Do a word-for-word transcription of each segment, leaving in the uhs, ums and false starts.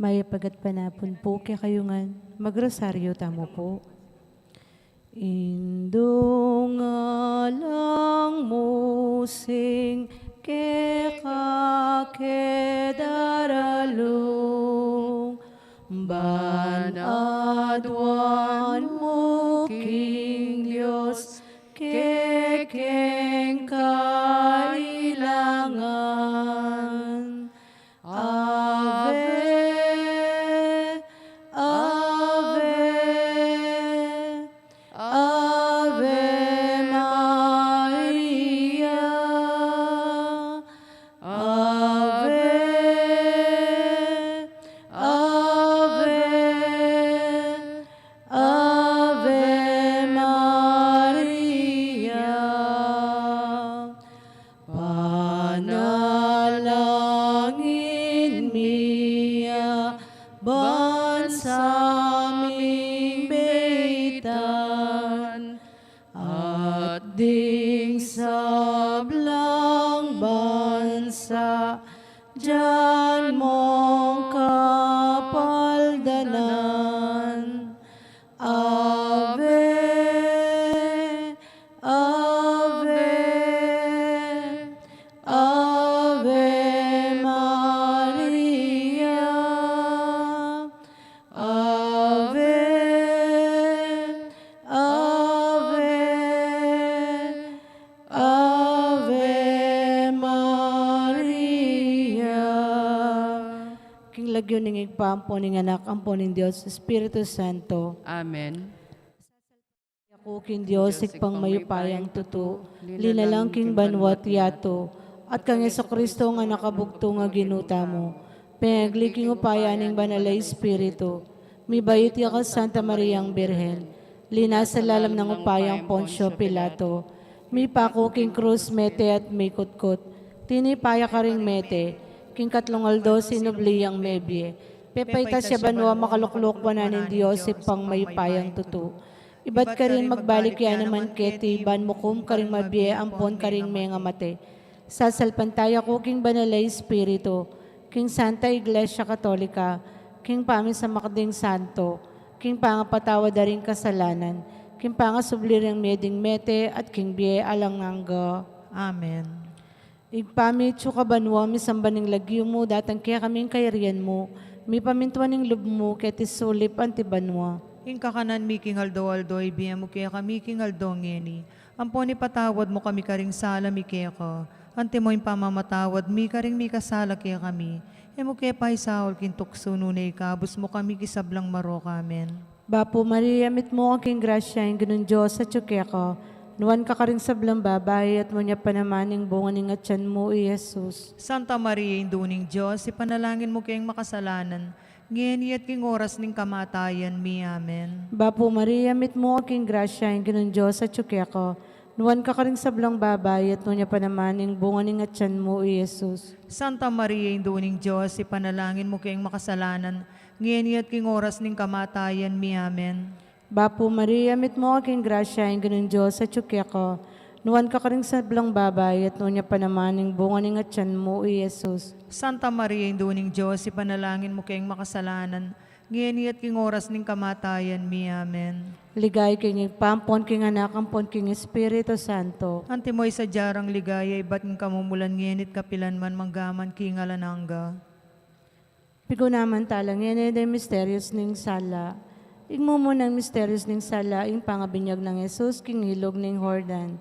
Mayap a gatpanapun pu kekayu ngan, magrosaryo tamu pu. Indung alang musing keka ke daralung, ban aduan mu king Dios kekeng kailangan. Ave, Ave, Ave Maria. Ave, Ave, Ave Maria. Panalangin mi ya ban sa ming beitan, at ding sablang bansa dian mong kapaldanan. Ave, Ave, Ave Maria. Ave, Ave, Ave Maria. King lagyu ning Ibpa, ampo ning Anak, ampo ning Dios Espiritu Santo. Amen. Aku king Dios, Ibpang mayupayang tutu, linalang king banua at yatu, at kang Jesucristo a Anak a bugtung a Ginu tamu, pengagli king upaya ning Banal a Espiritu, mibait ya kang Santa Mariang Birhen, linasa lalam ning upayang Poncio Pilato, mipaku king krus, mete at mikutkut, tinipa ya karing mete, king katlung aldo sinubli yang mebie, pepaitas ya banua, makalukluk wanan ning Dios Ibpang mayupayang tutu. Ibat karin magbalik ya naman keti ban mukum karing mabie ampon karing mengamate. Sasalpantaya ku king Banal a Espiritu, king Santa Iglesia Katolika, king pamisamak ding santo, king pangapatawad da ring kasalanan, king pangasubli ring mie ding mete, at king bie alang angga. Amen. Ibpa mi, atsu ka banua, misamban ing lagyu mu, datang kekami ing kayarian mu, mipamintuan ing lub mu keti sulip anti banua. Ing kakanan mi king aldo-aldo ibie mu kekami king aldo ngeni. Ampon ipatawad mu kami karing sala mi keka, antimo ing pamamatawad mi karing mikasala kekami. E mu ke paisaul king tuksu, nune ikabus mu kami king sablang marok. Amen. Bapu Maria, mitmu ka king grasya, ing Ginung Dios atyu keka. Nuan ka karing sablang babai, at nuan ya pa naman ing bunga ning atyan mu, i Jesus. Santa Maria, Indu ning Dios, ipanalangin mu keng makasalanan, ngeni at king oras ning kamatayan mi. Amen. Bapu Maria, mitmu ka king grasya, ing Ginung Dios atyu keka. Nuan ka karing sablang babai, at nuan ya pa naman ing bunga ning atyan mu, i Jesus. Santa Maria, Indu ning Dios, ipanalangin mu keng makasalanan, ngeni at king oras ning kamatayan mi. Amen. Bapu Maria, mitmu ka king grasya, ing Ginung Dios atyu keka. Nuan ka karing sablang babai, at nuan ya pa naman ing bunga ning atyan mu, i Jesus. Santa Maria, Indu ning Dios, ipanalangin mu keng makasalanan, ngeni at king oras ning kamatayan mi. Amen. Ligaya king Ibpa, ampon king Anak, ampon king Espiritu Santo. Antimo ing sadya rang ligaya, ibat king kamumulan, ngeni at kapilan man, mangga man king alang angga. Pigunaman tala ngeni ding misterios ning sala. Ing mumunang misterios ning sala, ing pangabinyag nang Jesus king ilug ning Jordan.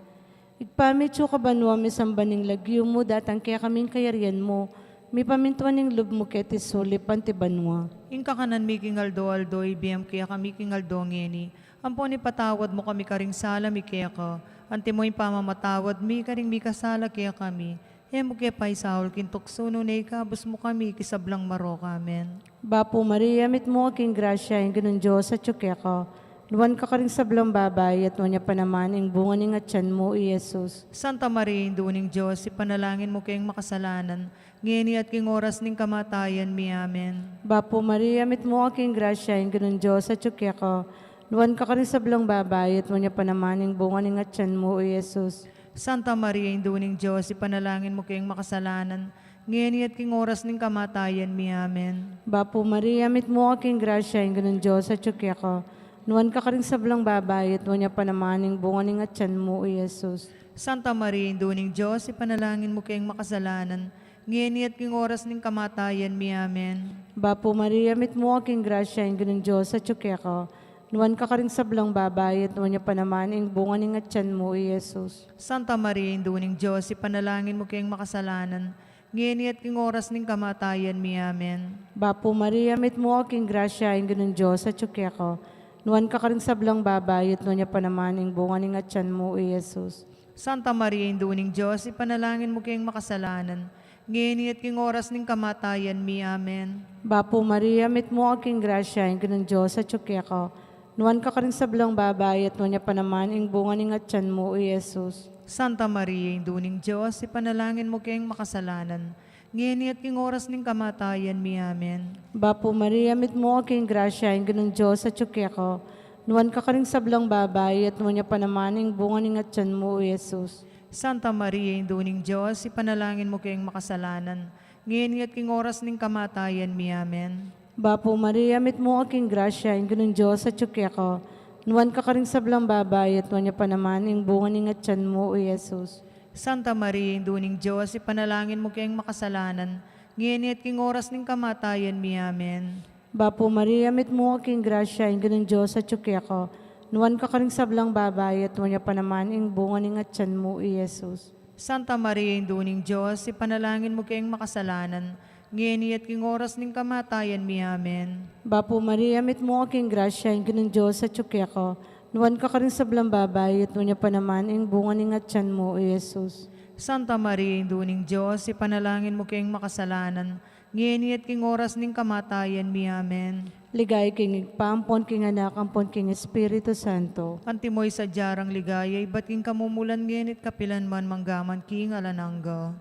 Ibpa mi, atsu ka banua, misamban ing lagyu mu, datang kekami ing kayarian mu, mipamintuan ing lub mu keti sulip anti banua. Ing kakanan mi king aldo-aldo ibie mu kekami king aldo ngeni. Ampon ipatawad mu kami karing sala mi keka, antimo ing pamamatawad mi karing mikasala kekami. E mu ke paisaul king tuksu, nune ikabus mu kami king sablang marok. Amen. Bapu Maria, mitmu ka king grasya, ing Ginung Dios atyu keka. Nuan ka karing sablang babai, at nuan ya pa naman ing bunga ning atyan mu, i Jesus. Santa Maria, Indu ning Dios, ipanalangin mu keng makasalanan, ngeni at king oras ning kamatayan mi. Amen. Bapu Maria, mitmu ka king grasya, ing Ginung Dios atyu keka. Nuan ka karing sablang babai, at nuan ya pa naman ing bunga ning atyan mu, i Jesus. Santa Maria, Indu ning Dios, ipanalangin mu keng makasalanan, ngeni at king oras ning kamatayan mi. Amen. Bapu Maria, mitmu ka king grasya, ing Ginung Dios atyu keka. Nuan ka karing sablang babai, at nuan ya pa naman ing bunga ning atyan mu, i Jesus. Santa Maria, Indu ning Dios, ipanalangin mu keng makasalanan, ngeni at king oras ning kamatayan mi. Amen. Bapu Maria, mitmu ka king grasya, ing Ginung Dios atyu keka. Nuan ka karing sablang babai, at nuan ya pa naman ing bunga ning atyan mu, i Jesus. Santa Maria, Indu ning Dios, ipanalangin mu keng makasalanan, ngeni at king oras ning kamatayan mi. Amen. Bapu Maria, mitmu ka king grasya, ing Ginung Dios atyu keka. Nuan ka karing sablang babai, at nuan ya pa naman ing bunga ning atyan mu, i Jesus. Santa Maria, Indu ning Dios, ipanalangin mu keng makasalanan, ngeni at king oras ning kamatayan mi. Amen. Bapu Maria, mitmu ka king grasya, ing Ginung Dios atyu keka. Nuan ka karing sablang babai, at nuan ya pa naman ing bunga ning atyan mu, i Jesus. Santa Maria, Indu ning Dios, ipanalangin mu keng makasalanan, ngeni at king oras ning kamatayan mi. Amen. Bapu Maria, mitmu ka king grasya, ing Ginung Dios atyu keka. Nuan ka karing sablang babai, at nuan ya pa naman ing bunga ning atyan mu, i Jesus. Santa Maria, Indu ning Dios, ipanalangin mu keng makasalanan, ngeni at king oras ning kamatayan mi. Amen. Bapu Maria, mitmu ka king grasya, ing Ginung Dios atyu keka. Nuan ka karing sablang babai, at nuan ya pa naman ing bunga ning atyan mu, i Jesus. Santa Maria, Indu ning Dios, ipanalangin mu keng makasalanan, ngeni at king oras ning kamatayan mi. Amen. Bapu Maria, mitmu ka king grasya, ing Ginung Dios atyu keka. Nuan ka karing sablang babai, at nuan ya pa naman ing bunga ning atyan mu, i Jesus. Santa Maria, Indu ning Dios, ipanalangin mu keng makasalanan, ngeni at king oras ning kamatayan mi. Amen. Bapu Maria, mitmu ka king grasya, ing Ginung Dios atyu keka. Nuan ka karing sablang babai, at nuan ya pa naman ing bunga ning atyan mu, i Jesus. Santa Maria, Indu ning Dios, ipanalangin mu keng makasalanan, ngeni at king oras ning kamatayan mi. Amen. Ligaya king Ibpa, ampon king Anak, ampon king Espiritu Santo. Antimo ing sadya rang ligaya, ibat king kamumulan, ngeni at kapilan man, manggaman king alang angga.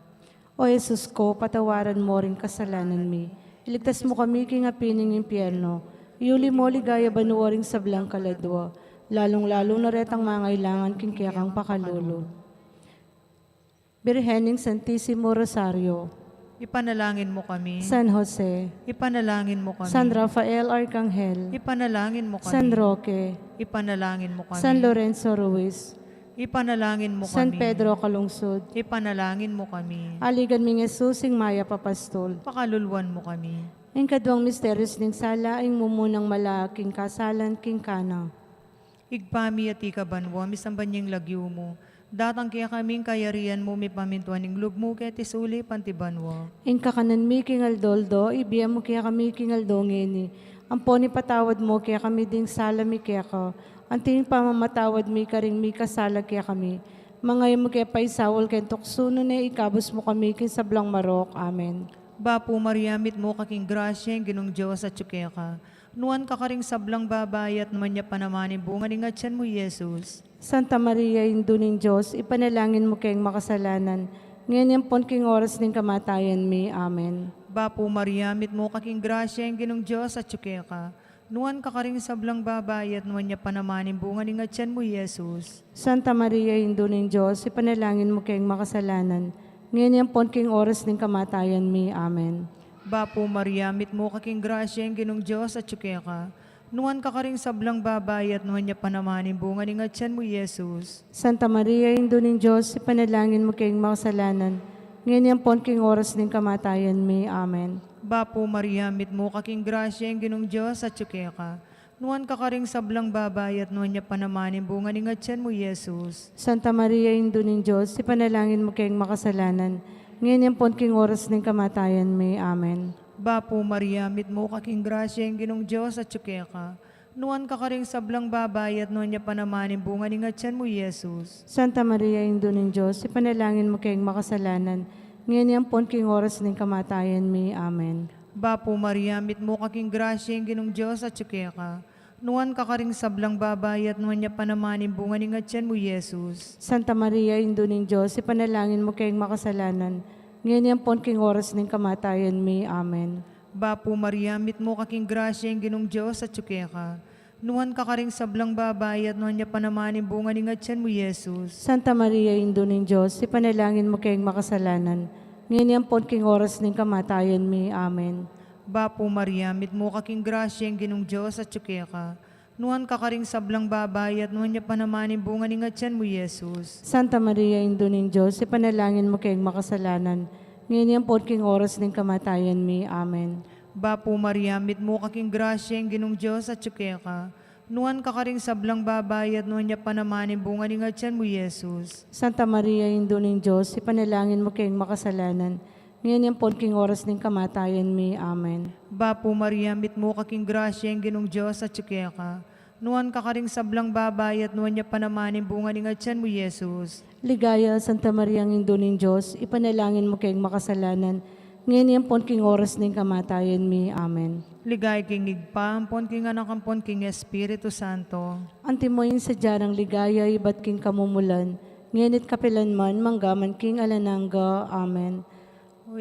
O Jesus ko, patawaran mo ring kasalanan mi. Iligtas mo kami king api ning impyerno. Iuli mo king ligaya banua ring sablang kaladua, lalung-lalu na retang mangailangan king kekang pakalulu. Birhen ning Santisimo Rosario. Ipanalangin mo kami. San Jose. Ipanalangin mo kami. San Rafael Arcangel. Ipanalangin mo kami. San Roque. Ipanalangin mo kami. San Lorenzo Ruiz. Ipanalangin mo kami. San Pedro Calungsod. Ipanalangin mo kami. Aligan ming Jesus, ing mayap a pastul. Pakaluluan mo kami. Ing kaduang misteryos ning sala, ing mumunang malaki ing kasalan king Cana. Ibpa mi, atiu ka banua, misamban ya ing lagyu mu. Datang kekami ing kayarian mu, mipamintuan ing lub mu keti sulip anti banua. Ing kakanan mi king aldo-aldo, ibie mu kekami king aldo ngeni. Ampon ipatawad mu kekami ding sala mi keka, anti ing pamamatawad mi karing mikasala kekami. Manga e mu ke paisaul king tuksu, nune ikabus mu kami king sablang marok. Amen. Bapu Maria, mitmu ka king grasya, ing Ginung Dios atyu keka. Nuan ka karing sablang babai, at nuan ya pa naman ing bunga ning atyan mu, i Jesus. Santa Maria, Indu ning Dios, ipanalangin mu keng makasalanan, ngeni ampon king oras ning kamatayan mi. Amen. Bapu Maria, mitmu ka king grasya, ing Ginung Dios atyu keka. Nuan ka karing sablang babai, at nuan ya pa naman ing bunga ning atyan mu, i Jesus. Santa Maria, Indu ning Dios, ipanalangin mu keng makasalanan, ngeni ampon king oras ning kamatayan mi. Amen. Bapu Maria, mitmu ka king grasya, ing Ginung Dios atyu keka. Nuan ka karing sablang babai, at nuan ya pa naman ing bunga ning atyan mu, i Jesus. Santa Maria, Indu ning Dios, ipanalangin mu keng makasalanan, ngeni ampon king oras ning kamatayan mi. Amen. Bapu Maria, mitmu ka king grasya, ing Ginung Dios atyu keka. Nuan ka karing sablang babai, at nuan ya pa naman ing bunga ning atyan mu, i Jesus. Santa Maria, Indu ning Dios, ipanalangin mu keng makasalanan, ngeni ampon king oras ning kamatayan mi. Amen. Bapu Maria, mitmu ka king grasya, ing Ginung Dios atyu keka. Nuan ka karing sablang babai, at nuan ya pa naman ing bunga ning atyan mu, i Jesus. Santa Maria, Indu ning Dios, ipanalangin mu keng makasalanan, ngeni ampon king oras ning kamatayan mi. Amen. Bapu Maria, mitmu ka king grasya, ing Ginung Dios atyu keka. Nuan ka karing sablang babai, at nuan ya pa naman ing bunga ning atyan mu, i Jesus. Santa Maria, Indu ning Dios, ipanalangin mu keng makasalanan, ngeni ampon king oras ning kamatayan mi. Amen. Bapu Maria, mitmu ka king grasya, ing Ginung Dios atyu keka. Nuan ka karing sablang babai, at nuan ya pa naman ing bunga ning atyan mu, i Jesus. Santa Maria, Indu ning Dios, ipanalangin mu keng makasalanan, ngeni ampon king oras ning kamatayan mi. Amen. Bapu Maria, mitmu ka king grasya, ing Ginung Dios atyu keka. Nuan ka karing sablang babai, at nuan ya pa naman ing bunga ning atyan mu, Jesus. Santa Maria, Indu ning Dios, ipanalangin mu keng makasalanan, ngeni ampon king oras ning kamatayan mi. Amen. Bapu Maria, mitmu ka king grasya, ing Ginung Dios atyu keka. Nuan ka karing sablang babai, at nuan ya pa naman ing bunga ning atyan mu, Jesus. Santa Maria, Indu ning Dios, ipanalangin mu keng makasalanan, ngeni ampon king oras ning kamatayan mi. Amen. Bapu Maria, mitmu ka king grasya, ing Ginung Dios atyu keka. Nuan ka karing sablang babai, at nuan ya pa naman ing bunga ning atyan mu, Jesus. Ligaya, Santa Maria, Indu ning Dios, ipanalangin mu keng makasalanan, ngeni ampon king oras ning kamatayan mi. Amen. Ligaya king Ibpa, ampon king Anak, ampon king Espiritu Santo. Antimo ing sadya nang ligaya ibat king kamumulan, ngeni't kapilan man, manggaman king alang angga. Amen.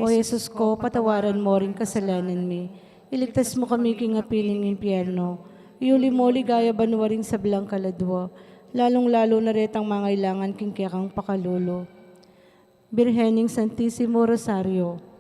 O Jesus ko, patawaran mo ring kasalanan mi, iligtas mo kami king api ning impyerno, iuli mo king ligaya banua ring sablang kaladua, lalung-lalu na retang mangailangan king kekang pakalulu. Birhen ning Santisimo Rosario.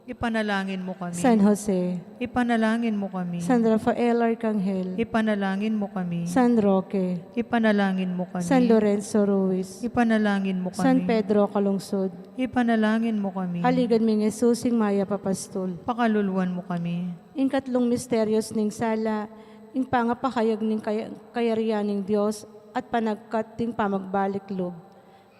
Ipanalangin mo kami. San Jose. Ipanalangin mo kami. San Rafael Arcangel. Ipanalangin mo kami. San Roque. Ipanalangin mo kami. San Lorenzo Ruiz. Ipanalangin mo kami. San Pedro Calungsod. Ipanalangin mo kami. Aligan ming Jesus, ing mayap a pastul. Pakaluluan mo kami. Ing katlung misterios ning sala, ing pangapahayag ning kaya-, kayarian ning Dios at panagkat ding pamagbalik lub.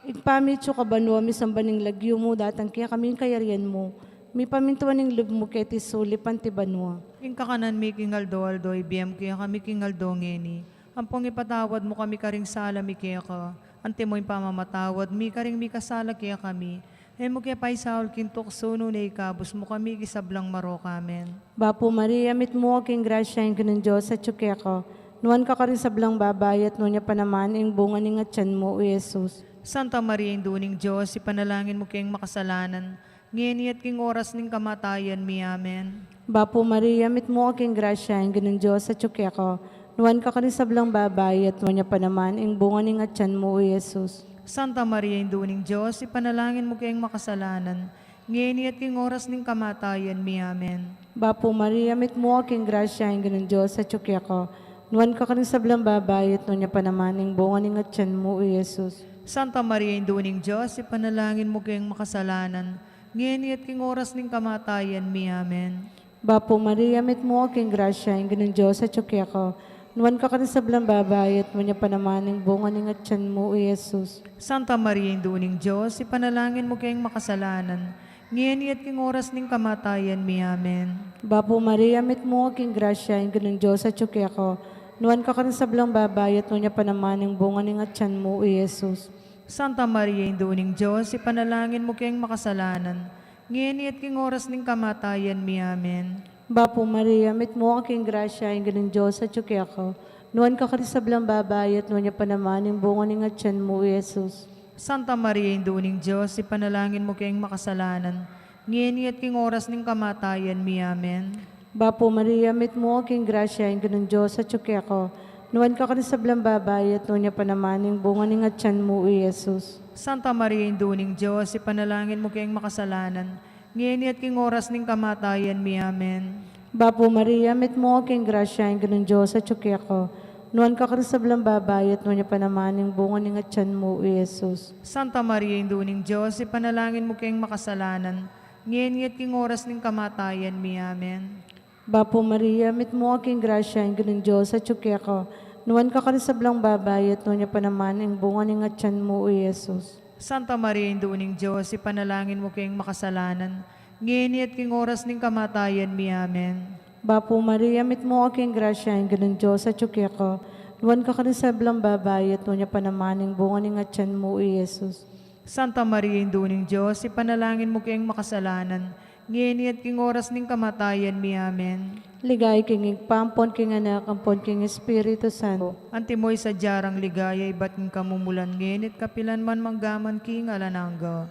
Ibpa mi, atsu ka banua, misamban ing lagyu mu, datang kekami ing kayarian mu, mipamintuan ing lub mu keti sulip anti banua. Ing kakanan mi king aldo-aldo, ibie mu kekami king aldo ngeni. Ampong ipatawad mu kami karing sala mi keka, antimo ing pamamatawad mi karing mikasala kekami. E mu ke paisaul king tuksu, nune ikabus mu kami king sablang marok. Amen. Bapu Maria, mitmu ka king grasya, ing Ginung Dios atyu keka. Nuan ka karing sablang babai, at nuan ya pa naman ing bunga ning atyan mu, i Jesus. Santa Maria, Indu ning Dios, ipanalangin mu keng makasalanan, ngeni at king oras ning kamatayan mi. Amen. Bapu Maria, mitmu ka king grasya, ing Ginung Dios atyu keka. Nuan ka karing sablang babai, at nuan ya pa naman ing bunga ning atyan mu, i Jesus. Santa Maria, Indu ning Dios, ipanalangin mu keng makasalanan, ngeni at king oras ning kamatayan mi. Amen. Bapu Maria, mitmu ka king grasya, ing Ginung Dios atyu keka. Nuan ka karing sablang babai, at nuan ya pa naman ing bunga ning atyan mu, i Jesus. Santa Maria, Indu ning Dios, ipanalangin mu keng makasalanan, ngeni at king oras ning kamatayan mi. Amen. Bapu Maria, mitmu ka king grasya, ing Ginung Dios atyu keka. Nuan ka karing sablang babai, at nuan ya pa naman ing bunga ning atyan mu, i Jesus. Santa Maria, Indu ning Dios, ipanalangin mu keng makasalanan, ngeni at king oras ning kamatayan mi. Amen. Bapu Maria, mitmu ka king grasya, ing Ginung Dios atyu keka. Nuan ka karing sablang babai, at nuan ya pa naman ing bunga ning atyan mu, i Jesus. Santa Maria, Indu ning Dios, ipanalangin mu keng makasalanan, ngeni at king oras ning kamatayan mi. Amen. Bapu Maria, mitmu ka king grasya, ing Ginung Dios atyu keka. Nuan ka karing sablang babai, at nuan ya pa naman ing bunga ning atyan mu, i Jesus. Santa Maria, Indu ning Dios, ipanalangin mu keng makasalanan, ngeni at king oras ning kamatayan mi. Amen. Bapu Maria, mitmu ka king grasya, ing Ginung Dios atyu keka. Nuan ka karing sablang babai, at nuan ya pa naman ing bunga ning atyan mu, i Jesus. Santa Maria, Indu ning Dios, ipanalangin mu keng makasalanan, ngeni at king oras ning kamatayan mi. Amen. Bapu Maria, mitmu ka king grasya, ing Ginung Dios atyu keka. Nuan ka karing sablang babai, at nuan ya pa naman ing bunga ning atyan mu, i Jesus. Santa Maria, Indu ning Dios, ipanalangin mu keng makasalanan, ngeni at king oras ning kamatayan mi. Amen. Bapu Maria, mitmu ka king grasya, ing Ginung Dios atyu keka. Nuan ka karing sablang babai, at nuan ya pa naman ing bunga ning atyan mu, i Jesus. Santa Maria, Indu ning Dios, ipanalangin mu keng makasalanan, ngeni at king oras ning kamatayan mi. Amen. Bapu Maria, mitmu ka king grasya, ing Ginung Dios atyu keka. Nuan ka karing sablang babai, at nuan ya pa naman ing bunga ning atyan mu, i Jesus. Santa Maria, Indu ning Dios, ipanalangin mu keng makasalanan, ngeni at king oras ning kamatayan mi. Amen. Ligaya king Ibpa, ampon king Anak, ampon king Espiritu Santo. Antimo ing sadya rang ligaya ibat king kamumulan, ngeni at kapilan man, manggaman king alang angga.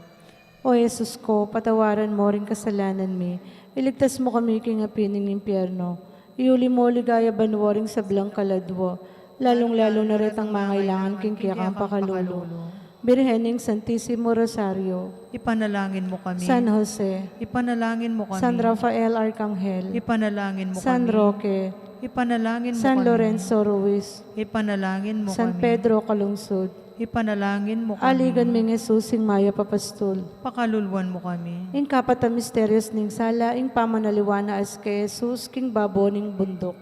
O Jesus ko, patawaran mo ring kasalanan mi, iligtas mo kami king api ning impyerno, iuli mo king ligaya banua ring sablang kaladua, lalung-lalu na retang mangailangan king kekang pakalulu. Birhen ning Santisimo Rosario. Ipanalangin mo kami. San Jose. Ipanalangin mo kami. San Rafael Arcangel. Ipanalangin mo San kami. Roque. Ipanalangin mo San kami. Lorenzo Ruiz. Ipanalangin mo San kami. Pedro Calungsod. Ipanalangin mo kami. Aligan ming Jesus, ing mayap a pastul. Pakaluluan mo kami. Ing kapat a misteryos ning sala, ing pamanaliwan na as kay Jesus king babo ning bunduk.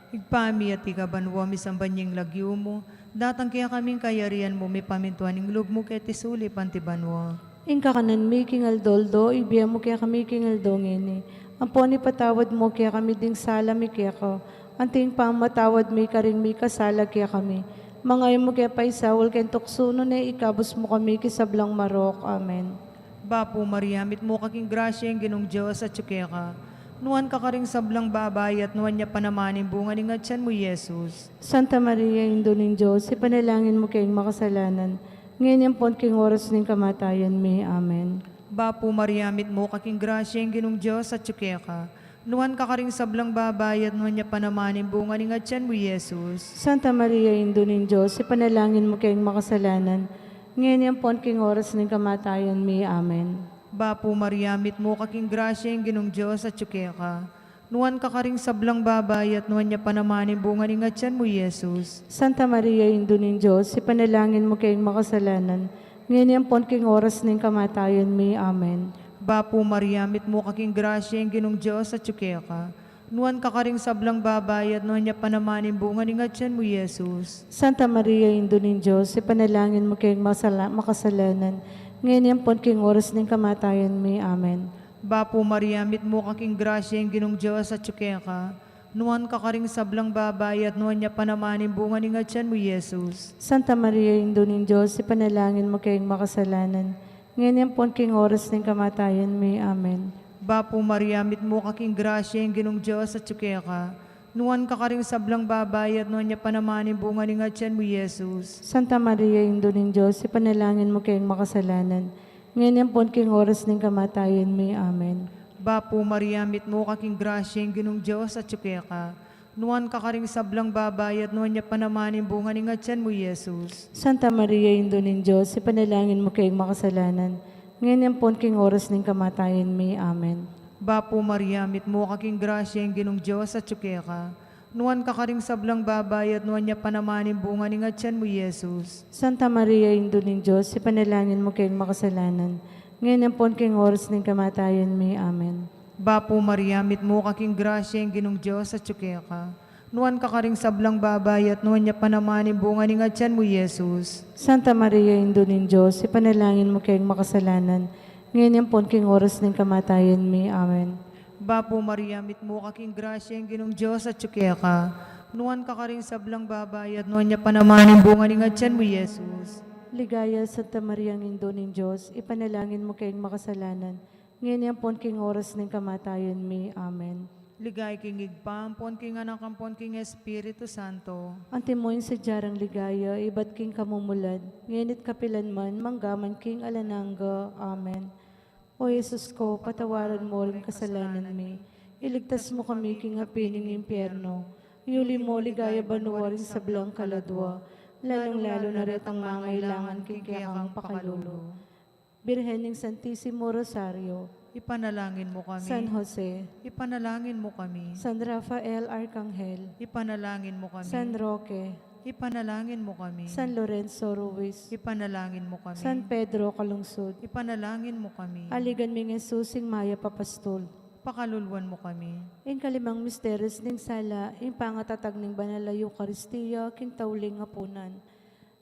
Ibpa mi, atiu ka banua, misamban ya ing lagyu mu, datang kekami ing kayarian mu, mipamintuan ing lub mu keti sulip anti banua. Ing kakanan mi king aldo-aldo, ibie mu kekami king aldo ngeni. Ampon ipatawad mu kekami ding sala mi keka, anti ing pamamatawad mi karing mikasala kekami. Manga e mu ke paisaul king tuksu, nune ikabus mu kami king sablang marok. Amen. Bapu Maria, mitmu ka king grasya, ing Ginung Dios atyu keka. Nuan ka karing sablang babai, at nuan ya pa naman ing bunga ning atyan mu, Jesus. Santa Maria, Indu ning Dios, ipanalangin mu keng makasalanan, ngeni ampon king oras ning kamatayan mi. Amen. Bapu Maria, mitmu ka king grasya, ing Ginung Dios atyu keka. Nuan ka karing sablang babai, at nuan ya pa naman ing bunga ning atyan mu, Jesus. Santa Maria, Indu ning Dios, ipanalangin mu keng makasalanan, ngeni ampon king oras ning kamatayan mi. Amen. Bapu Maria, mitmu ka king grasya, ing Ginung Dios atyu keka. Nuan ka karing sablang babai, at nuan ya pa naman ing bunga ning atyan mu, Jesus. Santa Maria, Indu ning Dios, ipanalangin mu keng makasalanan, ngeni ampon king oras ning kamatayan mi. Amen. Bapu Maria, mitmu ka king grasya, ing Ginung Dios atyu keka. Nuan ka karing sablang babai, at nuan ya pa naman ing bunga ning atyan mu, Jesus. Santa Maria, Indu ning Dios, ipanalangin mu keng masala-, makasalanan, ngeni ampon king oras ning kamatayan mi. Amen. Bapu Maria, mitmu ka king grasya, ing Ginung Dios atyu keka. Nuan ka karing sablang babai, at nuan ya pa naman ing bunga ning atyan mu, Jesus. Santa Maria, Indu ning Dios, ipanalangin mu keng makasalanan, ngeni ampon king oras ning kamatayan mi. Amen. Bapu Maria, mitmu ka king grasya, ing Ginung Dios atyu keka. Nuan ka karing sablang babai, at nuan ya pa naman ing bunga ning atyan mu, Jesus. Santa Maria, Indu ning Dios, ipanalangin mu keng makasalanan, ngeni ampon king oras ning kamatayan mi. Amen. Bapu Maria, mitmu ka king grasya, ing Ginung Dios atyu keka. Nuan ka karing sablang babai, at nuan ya pa naman ing bunga ning atyan mu, Jesus. Santa Maria, Indu ning Dios, ipanalangin mu keng makasalanan, ngeni ampon king oras ning kamatayan mi. Amen. Bapu Maria, mitmu ka king grasya, ing Ginung Dios atyu keka. Nuan ka karing sablang babai, at nuan ya pa naman ing bunga ning atyan mu, Jesus. Santa Maria, Indu ning Dios, ipanalangin mu keng makasalanan, ngeni ampon king oras ning kamatayan mi. Amen. Bapu Maria, mitmu ka king grasya, ing Ginung Dios atyu keka. Nuan ka karing sablang babai, at nuan ya pa naman ing bunga ning atyan mu, Jesus. Santa Maria, Indu ning Dios, ipanalangin mu keng makasalanan, ngeni ampon king oras ning kamatayan mi. Amen. Bapu Maria, mitmu ka king grasya, ing Ginung Dios atyu keka. Nuan ka karing sablang babai, at nuan ya pa naman ing bunga ning atyan mu, Jesus. Ligaya, Santa Maria, Indu ning Dios, ipanalangin mu keng makasalanan, ngeni ampon king oras ning kamatayan mi. Amen. Ligaya king Ibpa, ampon king Anak, ampon king Espiritu Santo. Antimo ing sadya rang ligaya, ibat king kamumulan, ngeni't kapilan man, manggaman king alang angga. Amen. O Jesus ko, patawaran mo ring kasalanan mi, iligtas mo kami king api ning impyerno, yuli mo ligaya banua ring sablang kaladua, lalung-lalu na retang mangailangan king kekang pakalulu. Birhen ning Santisimo Rosario. Ipanalangin mo kami. San Jose. Ipanalangin mo kami. San Rafael Arcangel. Ipanalangin mo kami. San Roque. Ipanalangin mo kami. San Lorenzo Ruiz. Ipanalangin mo kami. San Pedro Calungsod. Ipanalangin mo kami. Aligan ming Jesus, ing mayap a pastul. Pakaluluan mo kami. Ing kalimang misteryos ning sala, ing pangatatag ning banal a Eukaristia king tauling apunan.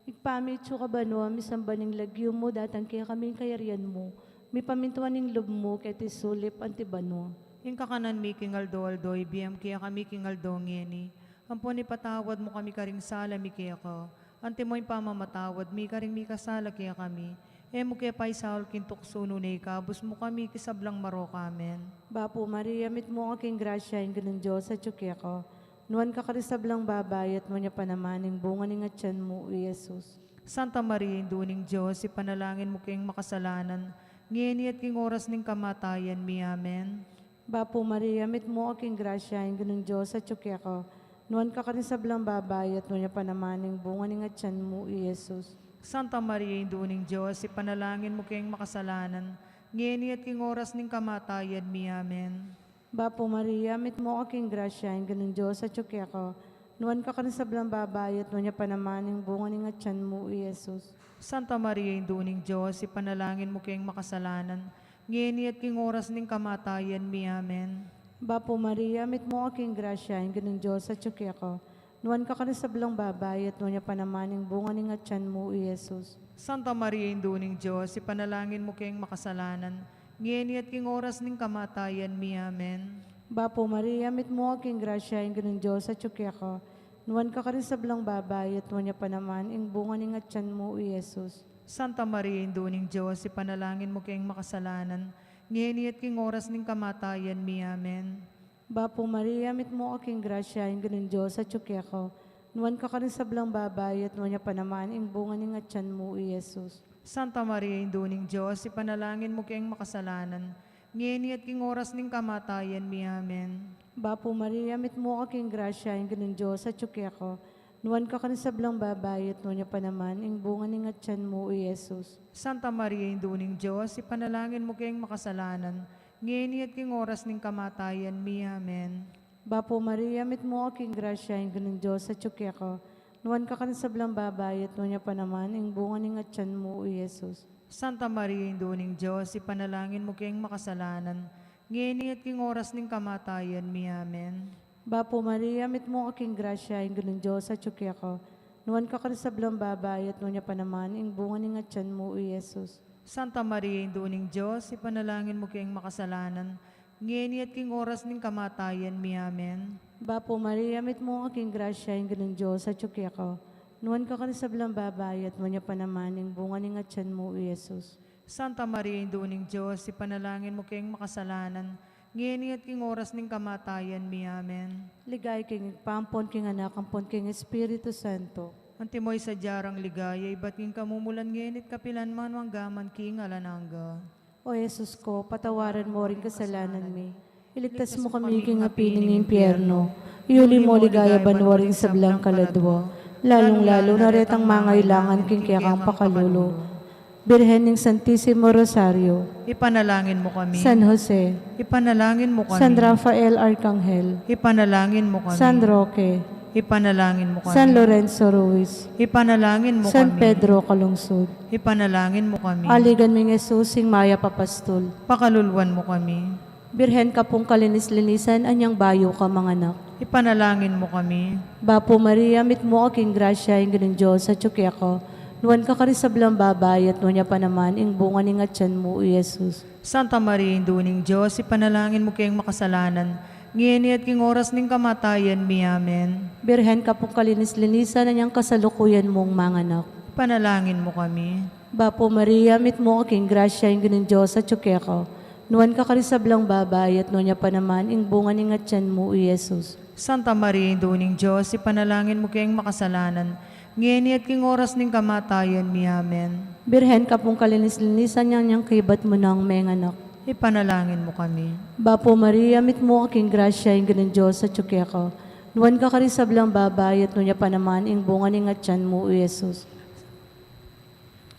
Ibpa mi, atsu ka banua, misamban ing lagyu mu, datang kekami ing kayarian mu, mipamintuan ing lub mu keti sulip anti banua. Ing kakanan mi king aldo-aldo, ibie mu kekami king aldo ngeni. Ampon ipatawad mu kami karing sala mi keka, antimo ing pamamatawad mi karing mikasala kekami. E mu ke paisaul king tuksu, nune ikabus mu kami king sablang marok. Amen. Bapu Maria, mitmu ka king grasya, ing Ginung Dios atyu keka. Nuan ka karing sablang babai, at nuan ya pa naman ing bunga ning atyan mu, i Jesus. Santa Maria, Indu ning Dios, ipanalangin mu keng makasalanan, ngeni at king oras ning kamatayan mi. Amen. Bapu Maria, mitmu ka king grasya, ing Ginung Dios atyu keka. Nuan ka karing sablang babai, at nuan ya pa naman ing bunga ning atyan mu, i Jesus. Santa Maria, Indu ning Dios, ipanalangin mu keng makasalanan, ngeni at king oras ning kamatayan mi. Amen. Bapu Maria, mitmu ka king grasya, ing Ginung Dios atyu keka. Nuan ka karing sablang babai, at nuan ya pa naman ing bunga ning atyan mu, i Jesus. Santa Maria, Indu ning Dios, ipanalangin mu keng makasalanan, ngeni at king oras ning kamatayan mi. Amen. Bapu Maria, mitmu ka king grasya, ing Ginung Dios atyu keka. Nuan ka karing sablang babai, at nuan ya pa naman ing bunga ning atyan mu, i Jesus. Santa Maria, Indu ning Dios, ipanalangin mu keng makasalanan, ngeni at king oras ning kamatayan mi. Amen. Bapu Maria, mitmu ka king grasya, ing Ginung Dios atyu keka. Nuan ka karing sablang babai, at nuan ya pa naman ing bunga ning atyan mu, i Jesus. Santa Maria, Indu ning Dios, ipanalangin mu keng makasalanan, ngeni at king oras ning kamatayan mi. Amen. Bapu Maria, mitmu ka king grasya, ing Ginung Dios atyu keka. Nuan ka karing sablang babai, at nuan ya pa naman ing bunga ning atyan mu, i Jesus. Santa Maria, Indu ning Dios, ipanalangin mu keng makasalanan, ngeni at king oras ning kamatayan mi. Amen. Bapu Maria, mitmu ka king grasya, ing Ginung Dios atyu keka. Nuan ka karing sablang babai, at nuan ya pa naman ing bunga ning atyan mu, i Jesus. Santa Maria, Indu ning Dios, ipanalangin mu keng makasalanan, ngeni at king oras ning kamatayan mi. Amen. Bapu Maria, mitmu ka king grasya, ing Ginung Dios atyu keka. Nuan ka karing sablang babai, at nuan ya pa naman ing bunga ning atyan mu, i Jesus. Santa Maria, Indu ning Dios, ipanalangin mu keng makasalanan, ngeni at king oras ning kamatayan mi. Amen. Bapu Maria, mitmu ka king grasya, ing Ginung Dios atyu keka. Nuan ka karing sablang babai, at nuan ya pa naman ing bunga ning atyan mu, i Jesus. Santa Maria, Indu ning Dios, ipanalangin mu keng makasalanan, ngeni at king oras ning kamatayan mi. Amen. Bapu Maria, mitmu ka king grasya, ing Ginung Dios atyu keka. Nuan ka karing sablang babai, at nuan ya pa naman ing bunga ning atyan mu, i Jesus. Santa Maria, Indu ning Dios, ipanalangin mu keng makasalanan, ngeni at king oras ning kamatayan mi. Amen. Ligaya king Ibpa, ampon king Anak, ampon king Espiritu Santo. Antimo ing sadya rang ligaya, ibat king kamumulan, ngeni at kapilan man, mangga man king alang angga. O Jesus ko, patawaran mo ring kasalanan mi. Iligtas mo kami king api ning impyerno. Iuli mo king ligaya banua ring sablang kaladua, lalung-lalu na retang mangailangan king kekang pakalulu. Birhen ning Santisimo Rosario. Ipanalangin mo kami. San Jose. Ipanalangin mo kami. San Rafael Arkanghel. Ipanalangin mo kami. San Roque. Ipanalangin mo kami. San Lorenzo Ruiz. Ipanalangin mo kami. San Pedro Calungsod. Ipanalangin mo kami. Aligan ming Jesus, ing mayap a pastul. Pakaluluan mo kami. Birhen ka pung kalinis-linisan, anyang bayu ka manganak. Ipanalangin mo kami. Bapu Maria, mitmu ka king grasya, ing Ginung Dios atyu keka. Nuan ka karing sablang babai, at nuan ya pa naman ing bunga ning atyan mu, i Jesus. Santa Maria, Indu ning Dios, ipanalangin mu keng makasalanan, ngeni at king oras ning kamatayan mi. Amen. Birhen ka pung kalinis-linisan, anyang kasalukuyan mung manganak. Ipanalangin mo kami. Bapu Maria, mitmu ka king grasya, ing Ginung Dios atyu keka. Nuan ka karing sablang babai, at nuan ya pa naman ing bunga ning atyan mu, i Jesus. Santa Maria, Indu ning Dios, ipanalangin mu keng makasalanan, ngeni at king oras ning kamatayan mi. Amen. Birhen ka pung kalinis-linisan, anyang kibat mu nang menganak. Ipanalangin mo kami. Bapu Maria, mitmu ka king grasya, ing Ginung Dios atyu keka. Nuan ka karing sablang babai, at nuan ya pa naman ing bunga ning atyan mu, i Jesus.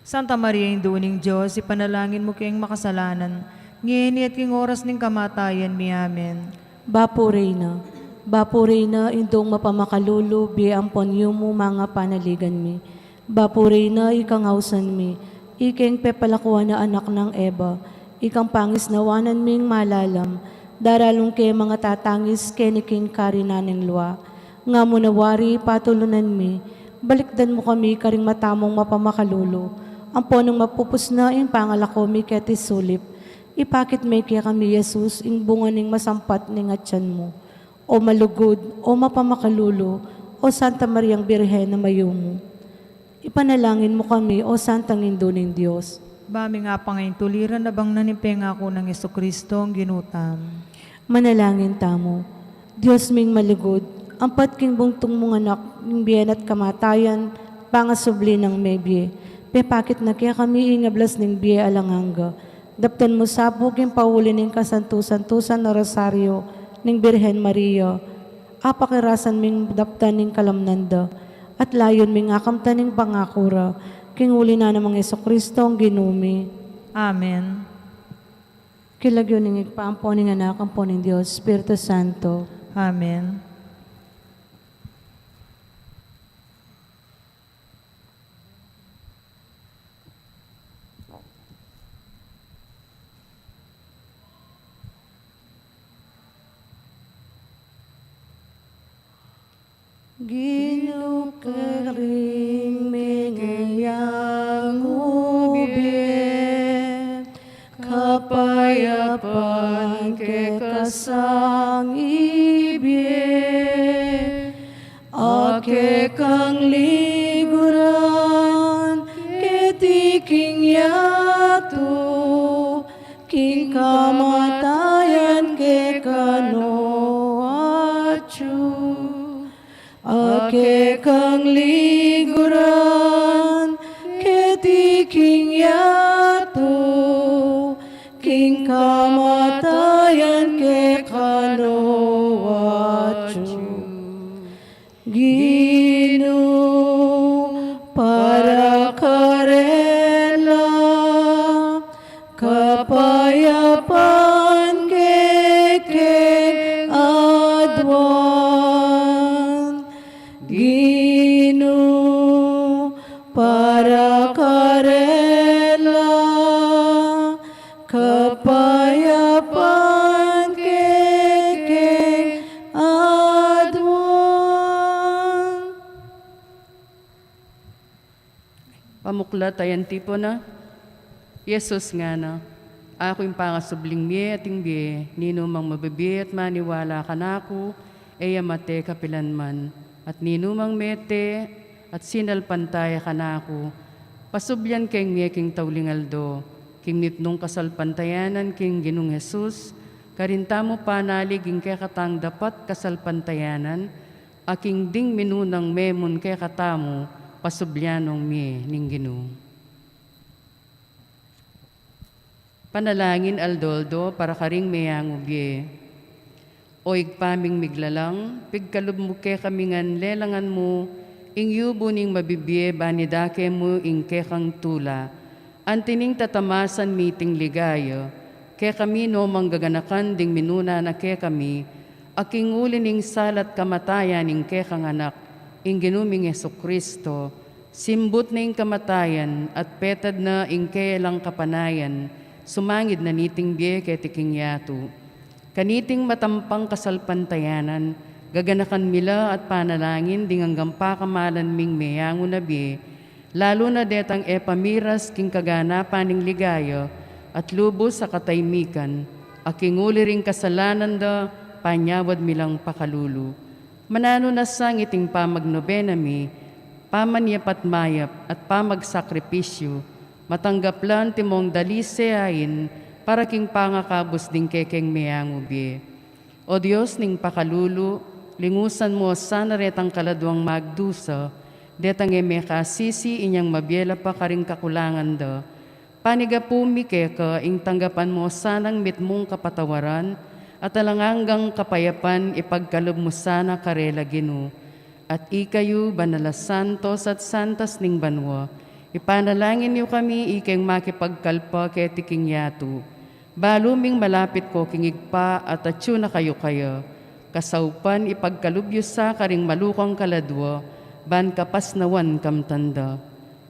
Santa Maria, Indu ning Dios, ipanalangin mu keng makasalanan, ngeni at king oras ning kamatayan mi. Amen. Bapu Reyna, Bapu Reyna, Indung mapamakalulu, bie ampon yumu, manga panaligan mi. Bapu Reyna, ikang ausan mi, ikeng pepalakuan a anak nang Eva, ikang pangisnawanan ming malalam, daralung ke mangatatangis keni king karinan ning lua. Nga mu na wari patulunan mi, balikdan mu kami karing mata mung mapamakalulu, ampon nung mapupus na ing pangalako mi keti sulip, ipakit me kekami i Jesus, ing bunga ning masampat ning atyan mu. O malugud, o mapamakalulu, o Santa Mariang Birhen a mayumu. Ipanalangin mu kami, o Santang Indu ning Dios. Ba mi nga pangaintuliran a bang na ning pengaku nang Jesucristo, ing Ginu tamu. Manalangin tamu. Dios ming malugud, ampat king bungtung mung anak, ning bie at kamatayan, pangasubli nang mebie. Pepakit na kekami ing ablas ning bie alang angga. Daptan mu sa pu king pauli ning kasantu-santusan a Rosario ning Birhen Maria. Apakirasan ming daptan ing kalamnan da, at layun ming akamtan ing pangaku ra, King uli na nang Jesucristo, Ginu mi. Amen. King lagyu ning Ibpa, ampo ning Anak, ampo ning Dios Espiritu Santo. Amen. Ginu, karing mengayangu bie, kapayapan keka sang ibie, a kekang liguran keti king yatu, king kamatayan kekanu atyu. A kekang liguran keti king yatu, king kamatayan kekanu atyu. Ginu, para karela, kapayapan kekeng aduan. Ginu, para karela, kapayapan kekeng aduan. Pamuklat a Antipona. I Jesus ngana, "Aku ing pangasubling mie at ing bie, ninumang mabibie at maniwala kanaku, e ya mate kapilanman. At ninumang mete at sinalpantaya kanaku, pasublian keng mie king tauling aldo, king mipnung kasalpantayanan king Ginung Jesus, karin tamu panalig ing kekatang dapat kasalpantayanan, a king ding minunang memun kekatamu, pasublian nong mie ning Ginu." Panalangin aldo-aldo para karing meyangu bie. O Ibpa ming miglalang, pigkalub mu kekami ngan lelangan mu ing yubu ning mabibie ban idake mu ing kekang tula. Anti ning tatamasan mi iting ligaya kekami no manggaganakan ding minuna na kekami, a king uli ning sala't kamatayan ning kekang Anak, ing Ginu ming Jesucristo, simbut na ing kamatayan at petad na ing kelang kapanayan, sumangid na niting bie keti king yatu. Kaniting matampang kasalpantayanan, gaganakan mi la at panalangin ding anggang pakamalan ming meyangu na bie, lalu na detang e pamiras king kaganapan ning ligaya at lubus a kataymikan, a king uli ring kasalanan da, panyawad mi lang pakalulu. Mananu na sa ngiting pamagnobena mi, pamanyapat mayap at pamagsakripisyu, matanggap la antimong dalise ain para king pangakabus ding kekeng meyangu bie. O Dios ning pakalulu, lingusan mu sana retang kaladwang magdusa, detang e mekasisi inyang mabie la pa karing kakulangan da. Panigapu mi keka ing tanggapan mu sanang mitmung kapatawaran at alang anggang kapayapan ipagkalub mu sana karela Ginu. At ikayu, banal a santos at santas ning banua, ipanalangin yu kami ikeng makipagkalpa keti king yatu. Balu ming malapit ko king Ibpa at atyu na kayu kaya, kasaupan ipagkalub yu sa karing malukang kaladua, ban kapasnawan kamtan da.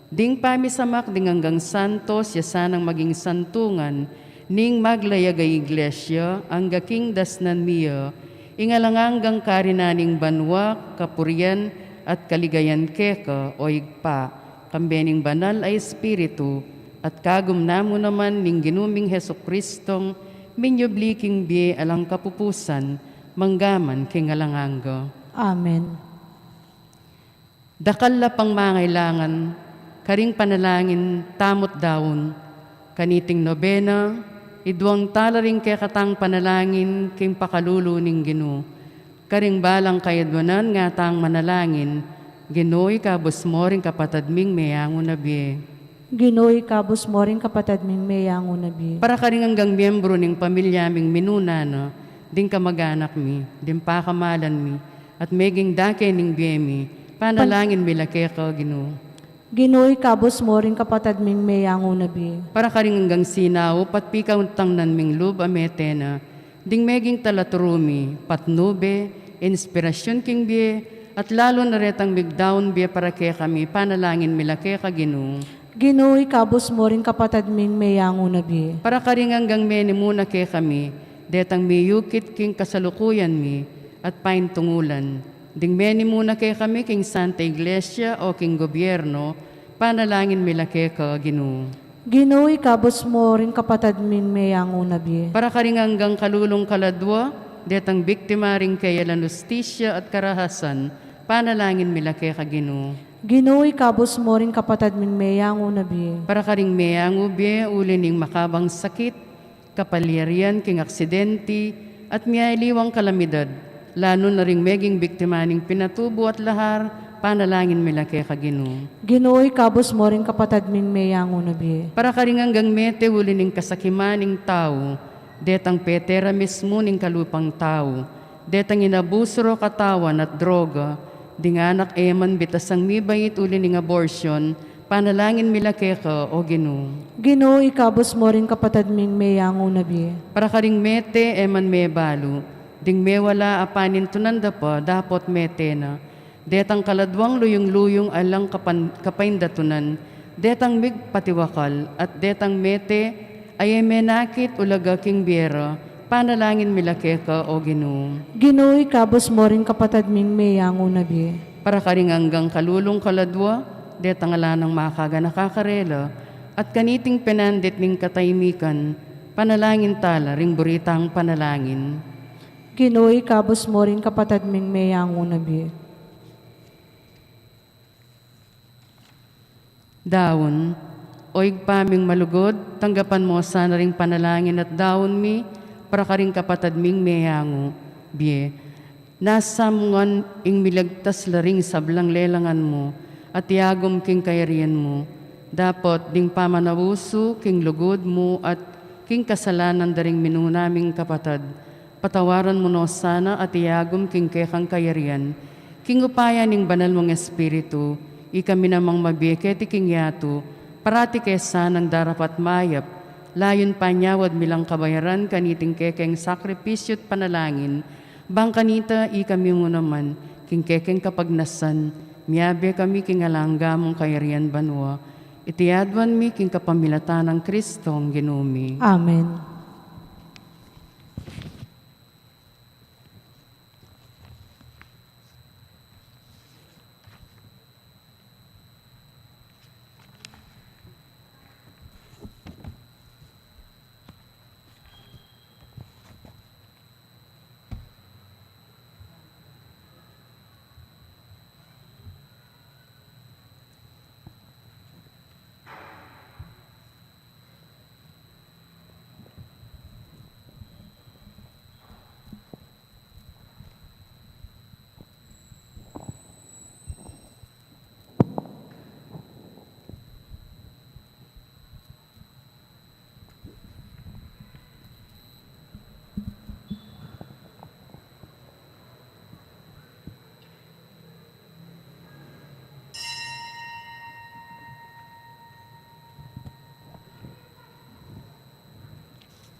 Ding pamisamak ding anggang santos ya sanang maging santungan ning maglayag a Iglesia, angga king dasnan mi ya ing alang anggang karinan ning banua, kapurian at kaligayan keka, o Ibpa, kambe ning Banal a Espiritu, at kagum namu naman ning Ginu ming Jesucristong minyubli king bie alang kapupusan, mangga man king alang angga. Amen. Dakal la pang mangailangan karing panalangin tamu't daun. Kaniting nobena, iduang tala ring kekatang panalangin king pakalulu ning Ginu. Karing balang kayadwanan ngatang manalangin, Ginu, ikabus mo ring kapatad ming meyangu na bie. Ginu, ikabus mo ring kapatad ming meyangu na bie. Para karing anggang miembru ning pamilya ming minuna na, ding kamaganak mi, ding pakamalan mi, at meging dake ning bie mi, panalangin mi la keka, Ginu. Ginu, ikabus mo ring kapatad ming meyangu na bie. Para karing anggang sinaup at pikauntangnan ming lub a mete na, ding meging talaturu mi, patnube, inspirasyun king bie, at lalu na retang migdaun bie para kekami, panalangin mi la keka, Ginu. Ginu, ikabus mo ring kapatad ming meyangu na bie. Para karing anggang menimuna kekami, detang miyukit king kasalukuyan mi at paintungulan, ding menimuna kekami king Santa Iglesia o king gobyerno, panalangin mi la keka, Ginu. Ginu, ikabus mo ring kapatad ming meyangu na bie. Para karing anggang kalulung kaladua, detang biktima ring keyalan ustisya at karahasan, panalangin mi la keka, Ginu. Ginu, ikabus mo ring kapatad ming meyangu na bie. Para karing meyangu bie uli ning makabang sakit, kapalyarian king aksidenti, at miyaliwang kalamidad, lalu na ring meging biktima ning pinatubu at lahar, panalangin mi la keka, Ginu. Ginu, ikabus mo ring kapatad ming meyangu na bie. Para karing anggang mete uli ning kasakiman ning tau, detang petera mismu ning kalupang tau, detang inabusu ro katawan at droga, ding anak e man bitasang mibait uli ning abortion, panalangin mi la keka, o Ginu. Ginu, ikabus mo ring kapatad ming meyangu na bie. Para karing mete e man mebalu, ding mewala a panintunan da pa dapot mete na, detang kaladuang luyung-luyung alang kapan-, kapaindatunan, detang migpatiwakal, at detang mete a e menakit ulaga king bie ra, panalangin mi la keka, o Ginu. Ginu, ikabus mo ring kapatad ming meyangu na bie. Para karing anggang kalulung kaladua, detang ala nang makaganaka karela, at kaniting penandit ning katahimikan, panalangin tala ring buritang panalangin. Ginu, ikabus mo ring kapatad ming meyangu na bie. Daun. O Ibpa ming malugud, tanggapan mo sana ring panalangin at daun mi para karing kapatad ming meyangu bie. Nasa mu ngan ing miligtas la ring sablang lelangan mu at iagum king kayarian mu. Dapot ding pamanabusu king lugud mu at king kasalanan da ring minuna ming kapatad, patawaran mu no sana at iagum king kekang kayarian, king upaya ning Banal mung Espiritu, ikami namang mabie keti king yatu, parati ke sanang darapat mayap, layun panyawad mi lang kabayaran kaniting kekeng sakripisyu't panalangin, bang kanita ikami mu naman, king kekeng kapagnasan, miabe kami king alang angga mung kayarian banua. Iti aduan mi king kapamilatan nang Kristong Ginu mi. Amen.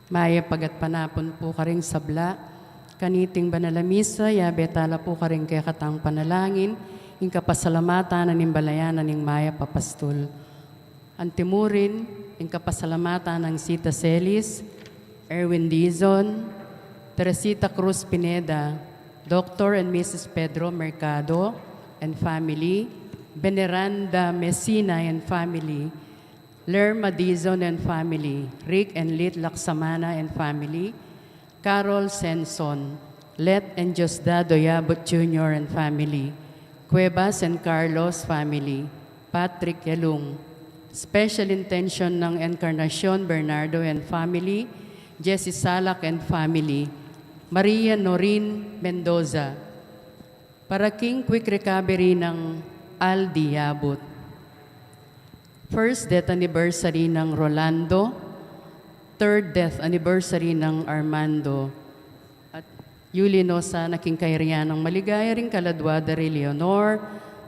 Mayap a gatpanapun pu karing sabla. Kaniting banal a misa, yabe tala pu karing kekatang panalangin ing kapasalamatan na ning balayan na ning mayap a pastul. Antimurin, ing kapasalamatan nang Sita Celis, Erwin Dizon, Teresita Cruz Pineda, Doctor and Missus Pedro Mercado and family, Veneranda Messina and family, Lerma Dizon and family, Rick and Lit Laksamana and family, Carol Senson, Let and Diosdado Yabut Junior and family, Cuevas and Carlos family, Patrick Yalung. Special intention nang Encarnacion Bernardo and family, Jesse Salak and family, Maria Norin Mendoza. Para king quick recovery nang Aldi Yabut. First death anniversary nang Rolando. Third death anniversary nang Armando. At yuli no sana king kayarian nang maligaya ring kaladua da ri Leonor,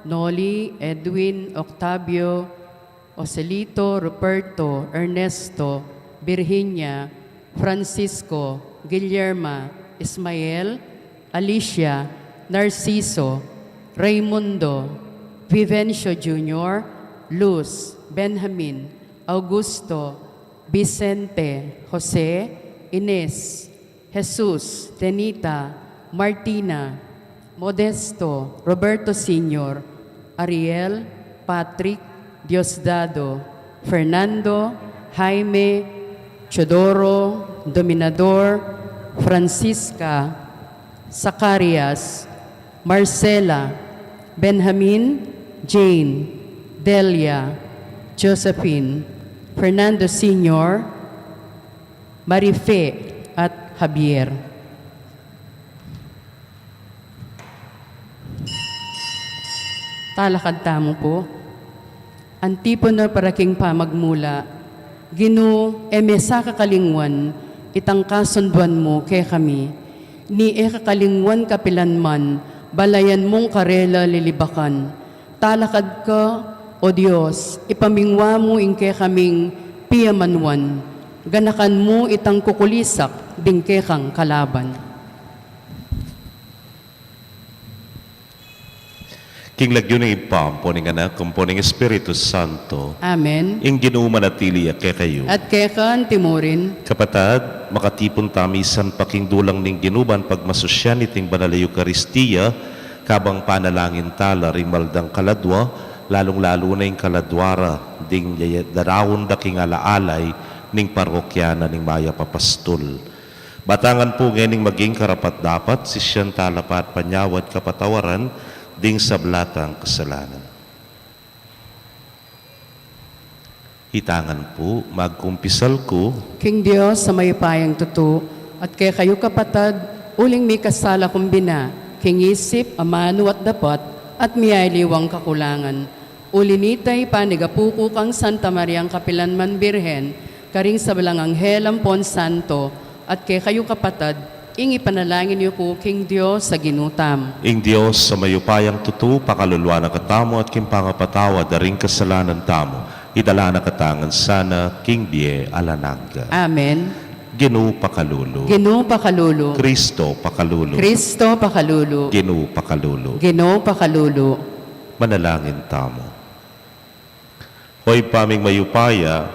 Noli, Edwin, Octavio, Joselito, Ruperto, Ernesto, Virginia, Francisco, Guillerma, Ismael, Alicia, Narciso, Raymundo, Vivencio Junior, Luz, Benjamin, Augusto, Vicente, Jose, Ines, Jesus, Tenita, Martina, Modesto, Roberto Senior, Ariel, Patrick, Diosdado, Fernando, Jaime, Teodoro, Dominador, Francisca, Zacarias, Marcela, Benjamin, Jane, Delia, Josephine, Fernando Senior, Marife, at Javier. Talakad tamu pu. Antipona para king pamagmula. Ginu, e me sa kakalingwan itang kasunduan mu kekami, ni e kakalingwan kapilan man balayan mung karela lilibakan. Talakad ka, O Dios, ipamingwa mu ing kekaming piyamanwan, ganakan mu itang kukulisak ding kekang kalaban. King lagyu ning Ibpa, ampo ning Anak, ampo ning Espiritu Santo. Amen. Ing Ginu manatili ya kekayu. At keka antimurin. Kapatad, makatipun tamu misan pa king dulang ning Ginu ban pagmasusyan iting banal a Eukaristia, kabang panalangin tala ring maldang kaladua, lalung-lalu na ing kaladua ra ding yaya-, daraun da king alaalay ning parokya na ning Mayap a Pastul. Batangan pu ngening maging karapat-dapat, sisian tala pa at panyawad kapatawaran ding sabla tang kasalanan. Itangan pu, magkumpisal ku. King Dios a mayupayang tutu, at kekayu kapatad, uling mikasala kung bina, king isip, amanu at dapat, at miyaliwang kakulangan. Uli nita, ipanigapu ku kang Santa Mariang kapilan man Birhen, karing sablang anghel ampon santo, at kekayu kapatad, ing ipanalangin yu ku king Dios a Ginu tamu. Ing Dios a mayupayang tutu, pakaluluan na katamu at king pangapatawad da ring kasalanan tamu, idala na katamu ngan sana king bie alang angga. Amen. Ginu pakalulu. Ginu pakalulu. Kristo pakalulu. Kristo pakalulu. Ginu pakalulu. Ginu pakalulu. Manalangin tamu. O Ibpa ming mayupaya,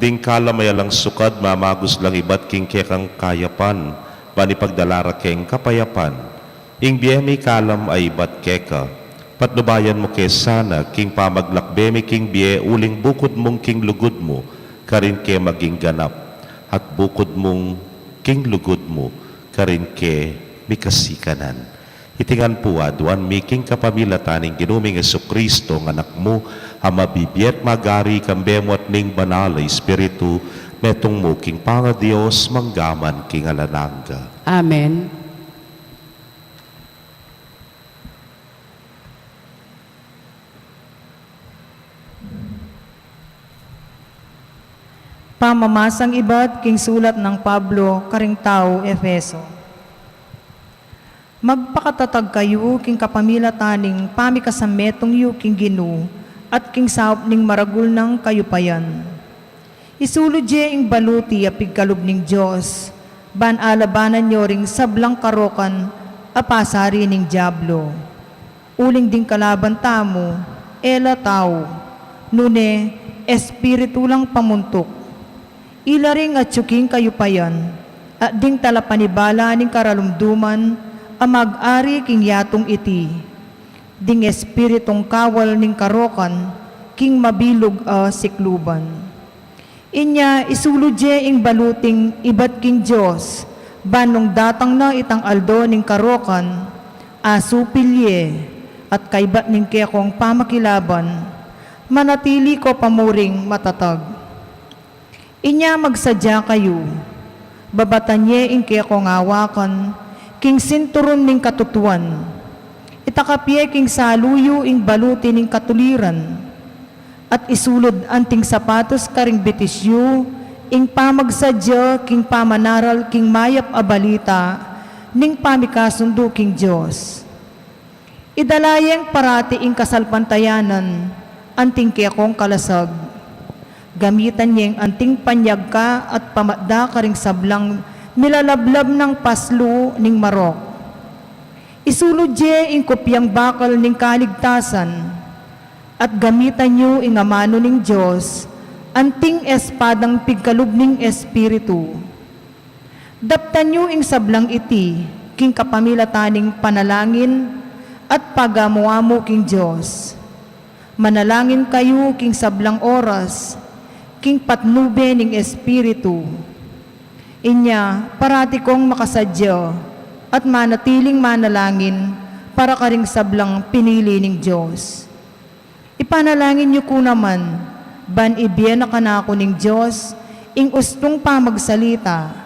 ding kalam a alang sukad mamagus lang ibat king kekang kayapan, ban ipagdala ra keng kapayapan ing bie mi kalam a ibat keka. Patnubayan mu ke sana king pamaglakbe mi king bie uling bukud mung king lugud mu karin ke maging ganap, at bukud mung king lugud mu karin ke mikasikanan. Iti ngan pu aduan mi king kapamilatan ning Ginu ming Jesucristo, a Anak mu, a mabibie at magari kambe mu at ning Banal a Espiritu, metung mu king pangaDios, mangga man king alang angga. Amen. Pamamasang ibat king sulat nang Pablo karing tau Efeso. Magpakatatag kayu king kapamilatan ning pamikasametung yu king Ginu at king saup ning maragul nang kayupayan. Isulud ye ing baluti a pigkalub ning Dios, ban alabanan yu ring sablang karokan a pasari ning Diablo. Uling ding kalaban tamu, e la tau, nune espiritu lang pamuntuk. Ila ring atyu king kayupayan, at ding talapanibala ning karalumduman a mag-ari king yatung iti, ding espiritung kawal ning karokan king mabilug a sikluban. Inya isulud ye ing baluting ibat king Dios, ban nung datang na itang aldo ning karokan, asupil ye, at kaybat ning kekong pamakilaban, manatili ko pa mu ring matatag. Inya magsadya kayu, babatan ye ing kekong awakan king sinturun ning katutuan. Itakap ye king salu yu ing baluti ning katuliran, at isulud anting sapatos karing bitis yu ing pamagsadya king pamanaral king mayap a balita ning pamikasundu king Dios. Idala yeng parati ing kasalpantayanan, anting kekong kalasag. Gamitan yeng anting panyag ka at pamatda karing sablang milalablab nang paslu ning marok. Isulud ye ing kupyang bakal ning kaligtasan, at gamitan yu ing amanu ning Dios, anting espadang pigkalub ning Espiritu. Daptan yu ing sablang iti, king kapamilatan ning panalangin at pagamu-amu king Dios. Manalangin kayu king sablang oras, king patnube ning Espiritu. Inya, parati kong makasadya at manatiling manalangin para karing sablang pinili ning Dios. Ipanalangin yu ku naman, ban ibie na kanaku ning Dios ing ustung pamagsalita.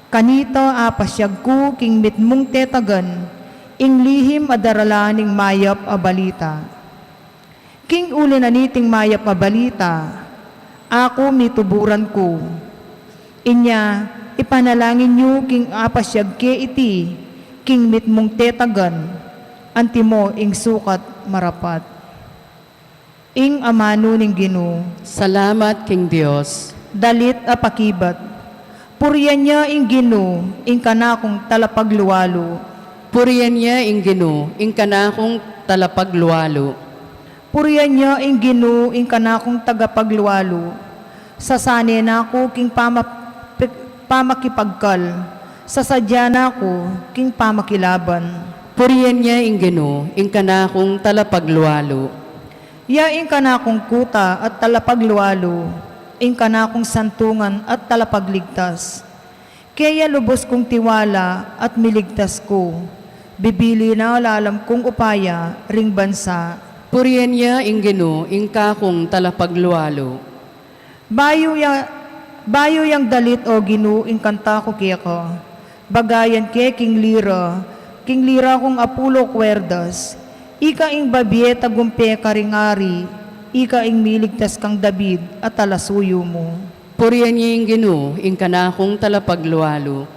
Kanita apasyag ku king mitmung tetagan ing lihim a daralan ning mayap a balita. King uli na niting mayap a balita, aku mituburan ku. Inya, ipanalangin yu king apasyag ke iti king mitmung tetagan, antimo ing sukat marapat. Ing amanu ning Ginu. Salamat king Dios. Dalit a pakibat. Purian ya ing Ginu, ing kanakung talapaglualu. Purian ya ing Ginu, ing kanakung talapaglualu. Purian ya ing Ginu, ing kanakung tagapaglualu. Sasane na ku king pama-, pi-, pamakipagkal, sasadya na ku king pamakilaban. Purian ya ing Ginu, ing kanakung talapaglualu. Ya ing kanakung kuta at talapaglualu, ing kanakung santungan at talapagligtas. Keya lubus kung tiwala at miligtas ku. Bibili na lalam kung upaya ring bansa. Purian ya ing Ginu, ing kakung talapaglualu. Bayu ya, bayu yang dalit, O Ginu, ing kanta ku keka. Bagayan ke king lira, king lira kung apulo kwerdas. Ika ing babie tagumpe karing ari, ika ing miligtas kang David a talasuyu mu. Purian ya ing Ginu, ing kanakung talapaglualu.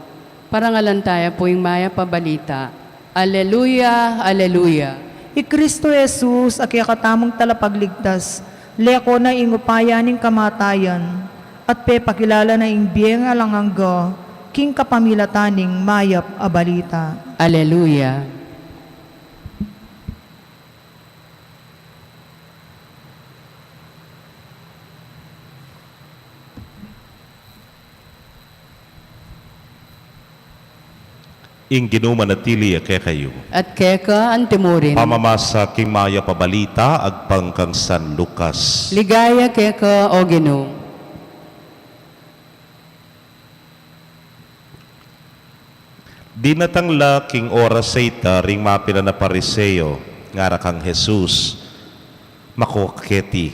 Parangalan taya pu ing mayap a balita. Aleluya, aleluya. I Kristo Jesus, a kekatamung talapagligtas, leko na ing upaya ning kamatayan, at pepakilala na ing bie alang angga, king kapamilatan ning mayap a balita. Aleluya. Ing Ginu manatili ya kekayu. At keka antimurin. Pamamasa king mayap a balita agpang kang San Lucas. Ligaya keka, O Ginu. Dinatang la king oras a ita ring mapilan a Pariseo, ngara kang Jesus, "Mako ka keti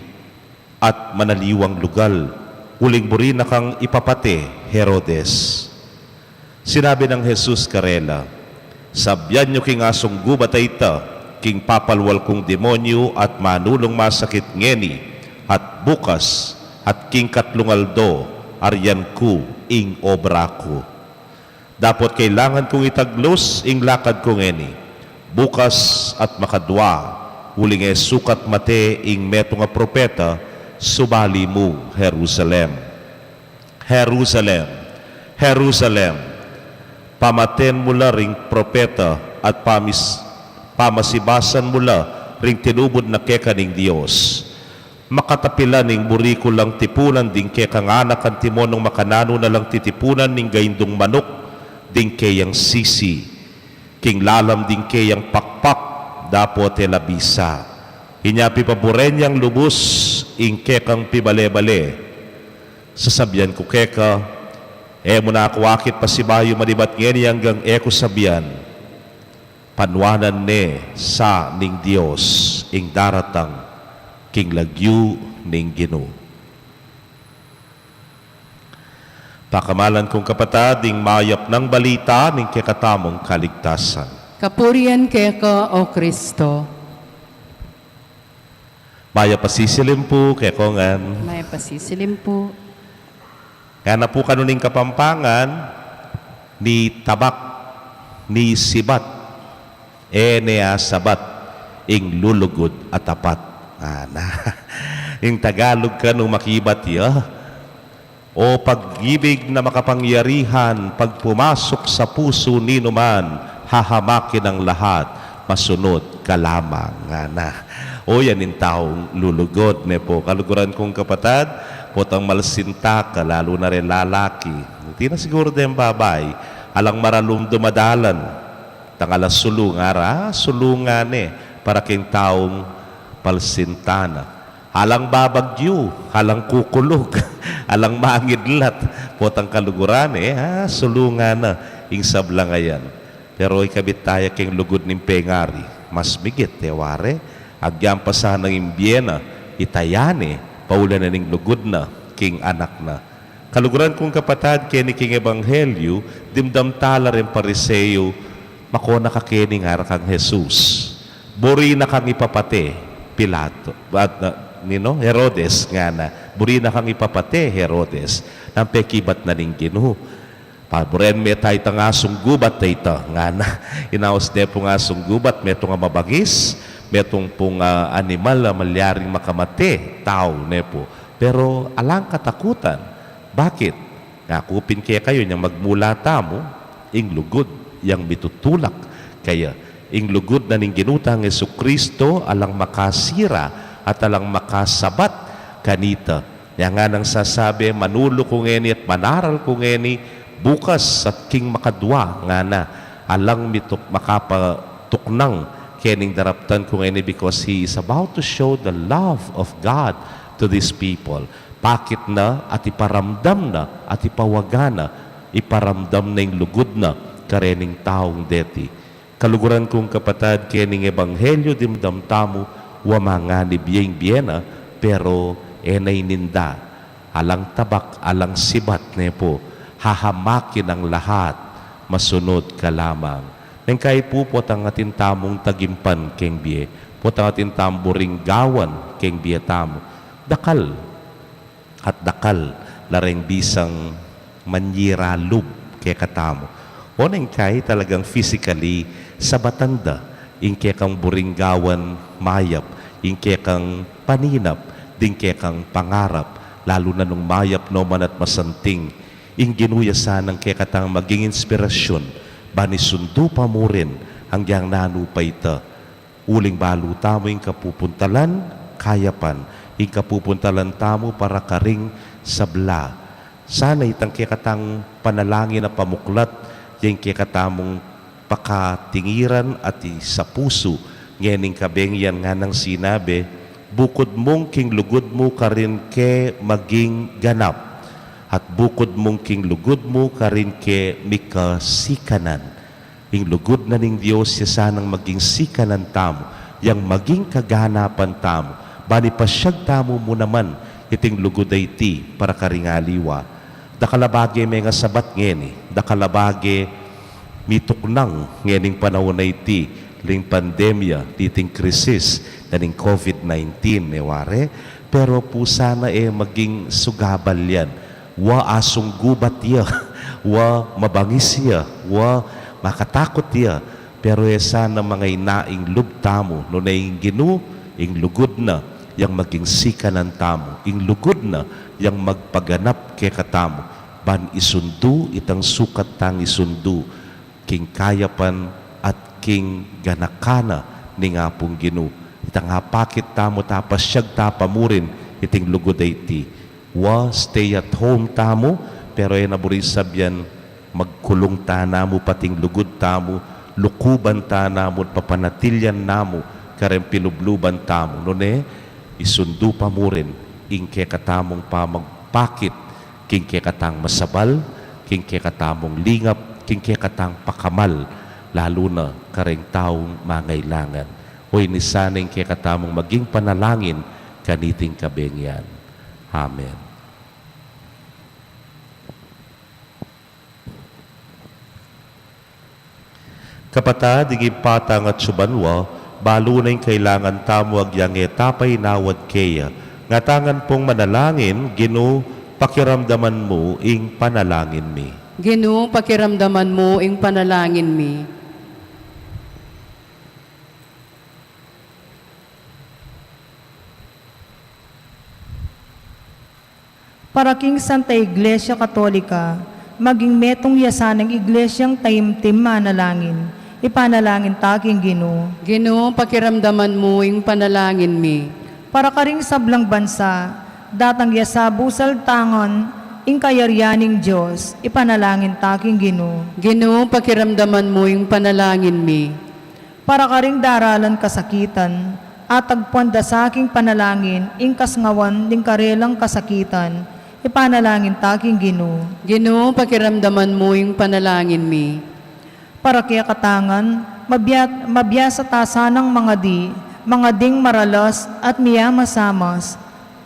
at manaliwang lugal, uling buri na kang ipapate Herodes." Sinabi nang Jesus karela, "Sabian yu king asung gubat a ita, king papalwal kung demonyu at manulung masakit ngeni, at bukas, at king katlung aldo, aryan ku ing obra ku. Dapot kailangan kung itaglus ing lakad ku ngeni. Bukas at makadwa, uling e sukat mate ing metung a propeta, subali mung Jerusalem. Jerusalem, Jerusalem, pamaten mu la ring propeta at pamis-, pamasibasan mu la ring tinubud na keka ning Dios. Makatapilan ing buri ku lang tipunan ding kekang anak, antimo nung makananu na lang titipunan ning gaindung manuk ding keyang sisi, king lalam ding keyang pakpak, dapot e la bisa. Inya pipaburen yang lubus ing kekang pibale-bale. Sasabian ku keka, e mu na ku akit pasibayu manibat ngeni anggang e ku sabian, panuanan ne sa ning Dios ing daratang king lagyu ning Ginu." Pakamalan kung kapatad, ing mayap nang balita ning kekatamung kaligtasan. Kapurian keka, O Kristo. Mayap a sisilim pu kekongan. Mayap a sisilim pu. Ngana pu kanu ning Kapampangan, ni tabak, ni sibat, e ne asabat. ing lulugud a tapat. Ana. Ing Tagalog kanu makibat ya, "O pag-ibig na makapangyarihan, pagpumasok sa pusu ninuman, hahamakin ang lahat, masunod ka lamang." Ana. O yan ing taung lulugud, ne pu. Kaluguran kung kapatad, potang malsinta ka, lalu na reng lalaki. Iti na siguru deng babai, alang maralum dumadalan. Tang ala sulu nga ra, sulu nga ne, para king taung palsinta na. Alang babagyu, alang kukulug, alang mangidlat, potang kaluguran e, ha, sulu nga na, ing sablang ayan. Pero ikabit taya king lugud ning pengari, mas migit, e ware, agyang pa sanang ing bie na, ita ya ne, paulanan ing lugud na, king anak na. Kaluguran kung kapatad, keni king ebanghelyu, dimdam tala reng Pariseo, makona ka keni ngara kang Jesus. Buri na kang ipapate, Pilato. At, uh, nino? Herodes, ngana. Buri na kang ipapate, Herodes. Nang pekibat na ning Ginu. Paburen me ta itang asung gubat a ita, ngana. Inaus ne pung asung gubat, metung a mabangis, metung pung, ah, animal a malyaring makamate, tau ne pu. Pero alang katakutan. Bakit? Ngaku pin kekayu, inyang magmula tamu, ing lugud yang mitutulak kaya. Ing lugud na ning Ginu tang Jesucristo, alang makasira at alang makasabat kanita. Nya nganang sasabi, manulu ku ngeni at manaral ku ngeni bukas at king makadwa, ngana, alang mituk-, makapatuknang kening daraptan ku ngeni, because he is about to show the love of God to these people. Pakit na at iparamdam na at ipawaga na, iparamdam na ing lugud na karening taung deti. Kaluguran kung kapatad, kening ebanghelyu dimdam tamu, wa manganib ya ing bie na, pero e na ininda. Alang tabak, alang sibat ne pu, hahamakin ang lahat, masunod ka lamang. Neng kai pu, potang atin tamung tagimpan keng bie, potang atin tamung buring gawan keng bie tamu. Dakal at dakal la reng bisang manyiralub kekatamu. O neng kai talagang physically sabatan da ing kekang buring gawan mayap, ing kekang paninap, ding kekang pangarap, lalu na nung mayap no man at masanting. Ing Ginu ya sanang kekatang maging inspirasyun, ban isundu pa mu rin anggiyang nanu pa ita. Uling balu tamu ing kapupuntalan, kayapan, ing kapupuntalan tamu para karing sabla. Sana itang kekatang panalangin a pamuklat, ya ing kekatamung pakatingiran at isapusu ngening kabengi yan, nganang sinabi, bukud mung king lugud mu karin ke maging ganap, at bukud mung king lugud mu karin ke mikasikanan. Ing lugud na ning Dios ya sanang maging sikanan tamu, yang maging kaganapan tamu, ban ipasyag tamu mu naman iting lugud a iti para karing aliwa. Dakal a bage mengasabat ngeni, dakal a bage mituknang ngening panaun a iti, ling pandemya, diting krisis na ning covid nineteen, e ware, pero pu sana e maging sugabal yan. Wa asung gubat ya, wa mabangis ya, wa makatakut ya, pero e sana mangaina ing lub tamu, nune ing Ginu, ing lugud na, yang maging sikanan tamu, ing lugud na, yang magpaganap kekatamu, ban isundu itang sukat tang isundu, king kayapan at king ganaka na ning Apung Ginu. Itang apakit tamu, tapasyag ta pa mu rin iting lugud a iti. Wa, stay at home tamu, pero e na buri sabyan magkulung ta namu pating lugud tamu, lukuban ta namu, papanatilyan namu kareng pilubluban tamu. Nune, isundu pa mu rin ing kekatamung pamagpakit king kekatang masabal, king kekatamung lingap, king kekatang pakamal, lalu na kareng taung mangailangan. O ini sana ing kekatamung maging panalangin kaniting kabengi yan. Amen. Kapatad, ing Ibpa tang atsu banua, balu na ing kailangan tamu agyang e ta pa inawad keya. Ngatangan pung manalangin, Ginu, pakiramdaman mu ing panalangin mi. Ginu, pakiramdaman mu ing panalangin mi. Para king Santa Iglesia Katolika, maging metung ya sanang iglesiang taimtim manalangin, ipanalangin ta king Ginu. Ginu, pakiramdaman mu ing panalangin mi. Para karing sablang bansa, datang ya sa busaltangan ing kayarian ning Dios, ipanalangin ta king Ginu. Ginu, pakiramdaman mu ing panalangin mi. Para karing daralan kasakitan, atagpuan da sa king panalangin ing kasngawan ning karelang kasakitan, ipanalangin ta king Ginu. Ginu, pakiramdaman mu ing panalangin mi. Para kekatang ngan, mabya-, mabiasa ta sanang mangadi, mangading maralas at miyamasamas,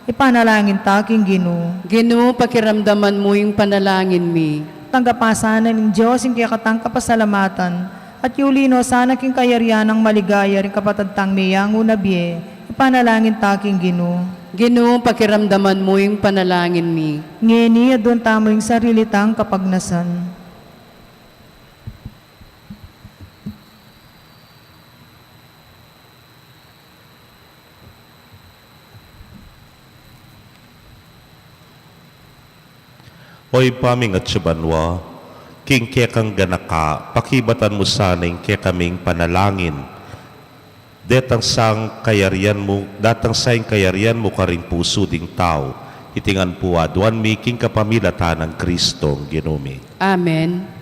ipanalangin ta king Ginu. Ginu, pakiramdaman mu ing panalangin mi. Tanggapan sana ning Dios ing kekatang kapasalamatan, at yuli no sana king kayarian nang maligaya ring kapatad tang meyangu na bie, ipanalangin ta king Ginu. Ginu, pakiramdaman mu ing panalangin mi. Ngeni, aduan tamu ing sarili tang kapagnasan. O Ibpa ming atsu banua, king kekang ganaka, pakibatan mu sana ing kekaming panalangin. Datang sa ing kayarian mu, datang sa ing kayarian mu karing pusu ding tau. Iti ngan pu aduan mi king kapamilatan nang Kristong Ginu mi. Amen.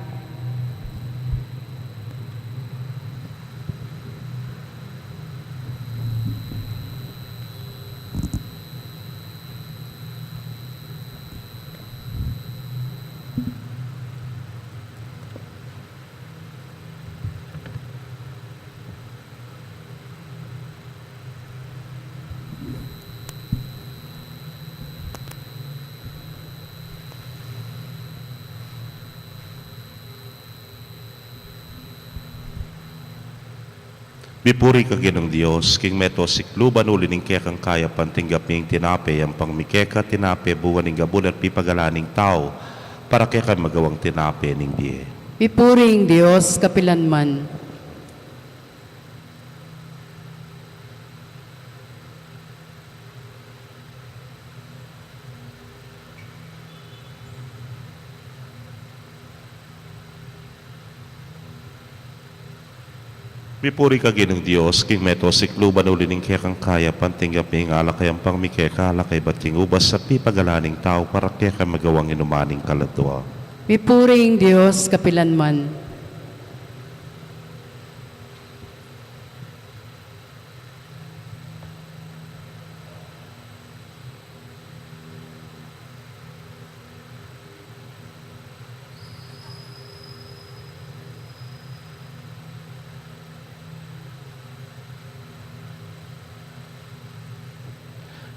Mipuri ka Ginung Dios, king meto sikluban uli ning kekang kayapan tinggap mi ing tinape, yampang mi keka tinape bunga ning gabun at pipagalan ning tau, para kekami magawang tinape ning bie. Mipuri ing Dios kapilan man. Mipuri ka Ginung Dios, king meto sikluban uli ning kekang kayapan tinggap mi ing alak a yampang mi keka, alak a ibat king ubas at pipagalan ning tau para kekami magawang inuman ning kaladua. Mipuri ing Dios kapilan man.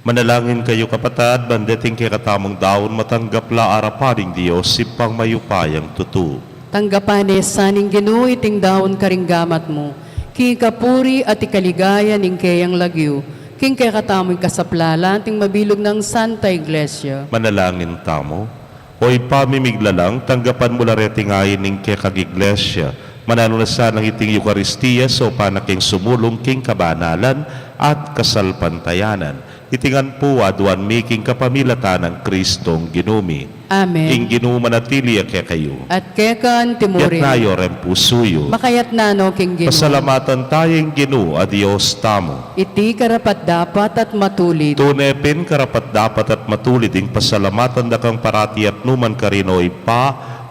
Manalangin kayu, kapatad, ban deting kekatamung daun matanggap la arapan ning Dios, Ibpang mayupayang tutu. Tanggapan ne sa ning Ginu iting daun karing gamat mu, king ikapuri at ikaligaya ning keyang lagyu, king kekatamung kasaplalan at ning mabilug nang Santa Iglesia. Manalangin tamu. O Ibpa mi miglalang, tanggapan mu la reting ain ning kekang Iglesia, mananu na sanang iting Eukaristia saupan na king sumulung king kabanalan at kasalpantayanan. Iti ngan pu aduan mi king kapamilatan nang Kristong Ginu mi. Amen. Ing Ginu manatili ya kekayu. At keka antimurin. Iyatas yu reng pusu yu. Makayatas no king Ginu. Pasalamatan taya ing Ginu a Dios tamu. Iti karapat-dapat at matulid. Tune pin karapat-dapat at matulid ing pasalamatan da kang parati at nukarin man, O Ibpa,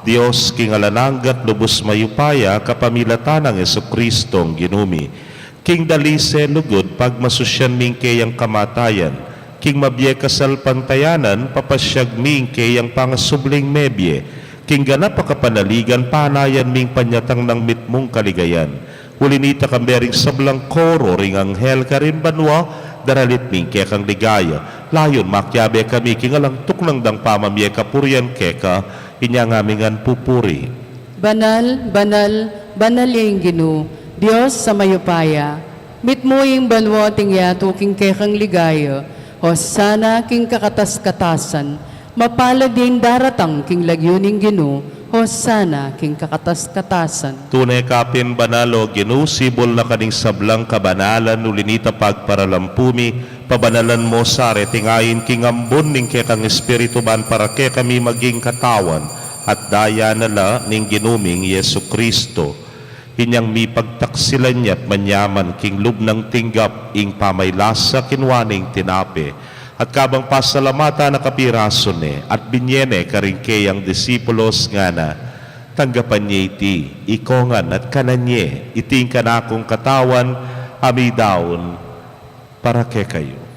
Dios king alang angga at lubus mayupaya, kapamilatan nang Jesukristong Ginu mi. King dalise lugud, pagmasusyan mi ing keyang kamatayan, king mabie kasalpantayanan, papasyag mi ing keyang pangasubling mebie, king ganap a kapanaligan, panayan mi ing panyatang nang mitmung kaligayan. Uli nita, kambe ring sablang koro ring anghel karin banua, daralit mi ing kekang ligaya. Layun makiabe kami king alang tuknang dang pamamie kapurian keka, inya ngan mi ngan pupuri. Banal, banal, banal ya ing Ginu, Dios a mayupaya. Mitmu ing banua at ing yatu king kekang ligaya. Hosana king kakatas-katasan. Mapalad ya ing daratang king lagyu ning Ginu. Hosana king kakatas-katasan. Tune ka pin banal, O Ginu, sibul na ka ning sablang kabanalan, uli nita pagparalampu mi Pabanalan mu sa reting ain king ambun ning kekang Espiritu ban para kekami maging katawan at daya na la ning Ginu ming Jesucristo. Inyang mipagtaksilan ya't manyaman king lub nang tinggap ing pamaylasa, kinua ne ing tinape, at kabang pasalamatan na kapirasu ne, at binye ne karing keyang disipulos ngana, tanggapan ye iti, ikongan at kanan ye, iti ing kanakung katawan, a midaun para kekayu.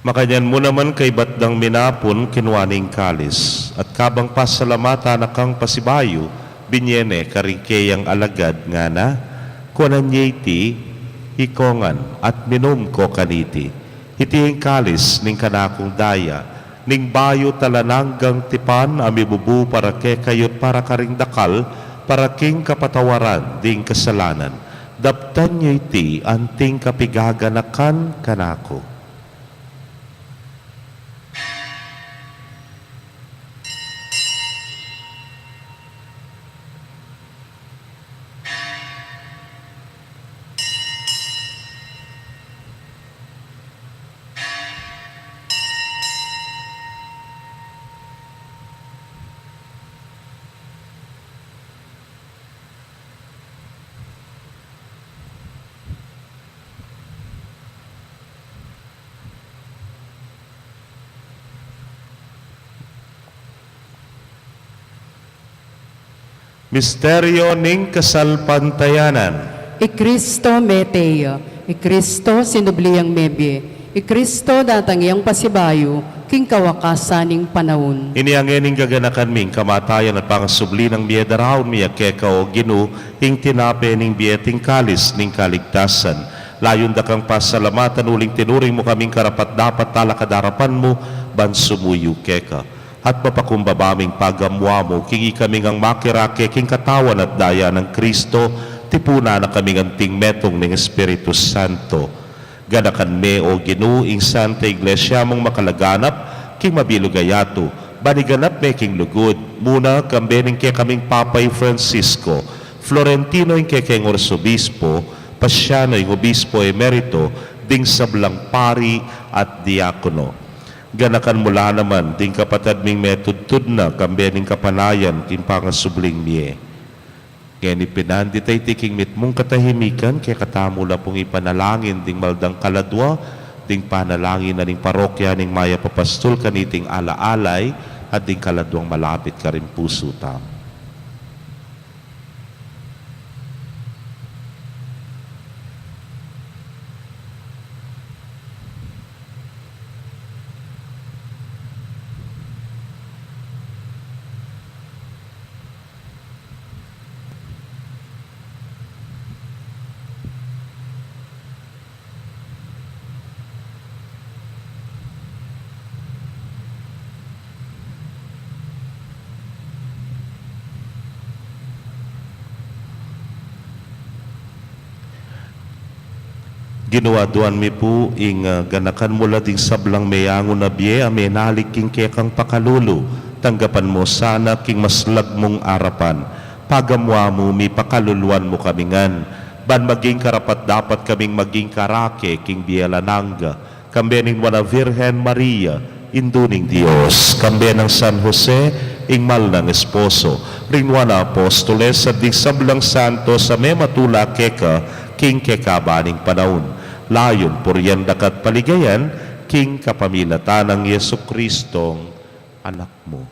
Makanyan mu naman kaybat dang minapun, kinua ne ing kalis, at kabang pasalamatan na kang pasibayu, binye ne karing keyang alagad ngana, kuanan ye iti, ikongan, at minum ko kaniti. Iti ing kalis ning kanakung daya, ning bayu at alang anggang tipan, a mibubu para kekayu't para karing dakal, para king kapatawaran ding kasalanan. Daptan ye iti anting kapigaganakan kanaku. Misteryo ning kasalpantayanan. I Kristo mete ya, i Kristo sinubli yang mebie, i Kristo datang yang pasibayu, king kawakasan ning panaun. Ini ngeni ing gaganakan mi, ing kamatayan at pangasubli nang mie, daraun mi ya keka, o Ginu, ing tinape ning bie at ing kalis ning kaligtasan. Layun da kang pasalamatan uling tinuring mu kaming karapat-dapat talakad arapan mu, ban sumuyu keka. At mapakumbaba ming pagamuan mu, king ikami ngang makirake king katawan at daya nang Kristo, tipunan na kaming anting metung ning Espiritu Santo. Ganakan me, o Ginu, ing Santa Iglesia mung makalaganap king mabilug a yatu, ban iganap me king lugud, muna kambe ning kekaming Papa i Francisco, Florentino ing kekeng Arsobispo, Pasiano ing Obispo Emerito, ding sablang pari at diakono. Ganakan mu la naman ding kapatad ming metudtud na kambe ning kapanayan king pangasubling mie. Ngeni pinandit a iti king mitmung katahimikan, kekatamu la pung ipanalangin ding maldang kaladua, ding panalangin na ning parokya ning Mayap a Pastul kaniting ala-alay, at ding kaladuang malapit karing pusu tamu. Ginu, aduan mi pu ing, ah, ganakan mu la ding sablang meyangu na bie a menalik king kekang pakalulu. Tanggapan mu sana king maslag mung arapan. Pagamuan mu, mipakaluluan mu kami ngan, ban maging karapat-dapat kaming maging karake king bie alang angga, kambe ning Nuan a Virgen Maria, Indu ning Dios, kambe nang San Jose, ing mal nang esposo, ring nuan a apostoles, at ding sablang santos a mematula keka king kekaban ning panaun. Layun purian da ka at paligayan king kapamilatan nang Jesucristong Anak mu.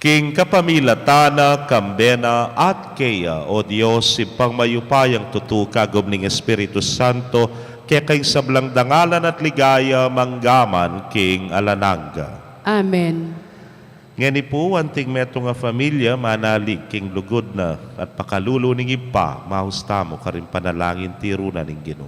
King kapamilatan na, kambe na, at keya, o Dios, Ibpang mayupayang tutu, kagum ning Espiritu Santo, keka ing sablang dangalan at ligaya, mangga man king alang angga. Amen. Ngeni pu, anting metung a familia manalig king lugud na at pakalulu ning Ibpa, maus tamu karing panalangin tiru na ning Ginu.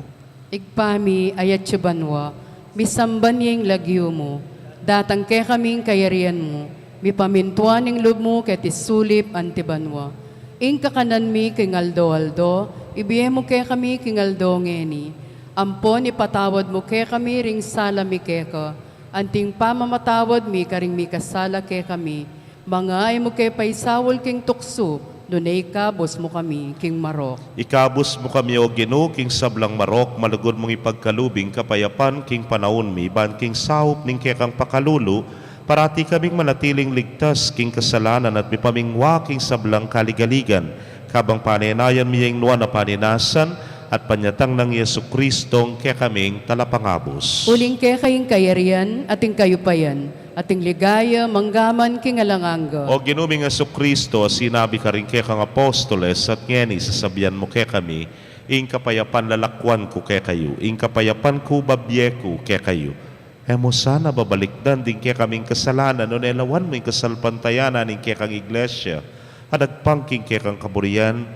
Ibpa mi, atsu ka banua, misamban ya ing lagyu mu, datang kekami ing kayarian mu, mipamintuan ing lub mu keti sulip anti banua. Ing kakanan mi king aldo-aldo, ibie mu kekami king aldo ngeni. Ampon ipatawad mu kekami ring sala mi keka, anting pamamatawad mi karing mikasala kekami. Manga e mu ke paisaul king tuksu, nune ikabus mu kami king marok. Ikabus mu kami, O Ginu, king sablang marok, malugud mung ipagkalub ing kapayapan king panaun mi, ban king saup ning kekang pakalulu, parati kaming manatiling ligtas king kasalanan at mipamingwa king sablang kaligaligan, kabang panenayan mi ya ing nuan a paninasan at panyatang nang Jesucristong kekaming Talapangabus. Uling keka ing kayarian, at ing kayupayan, at ing ligaya, manggaman king alang angga. O Ginu ming Jesucristo, a sinabi karing kekang apostoles, at ngeni sasabian mu kekami, ing kapayapan lalakuan ku kekayu, ing kapayapan ku babie ku kekayu. E mu sana babalikdan ding kekaming kasalanan, nune lawan mu ing kasalpantayanan ning kekang Iglesia, a dagpang king kekang kaburian,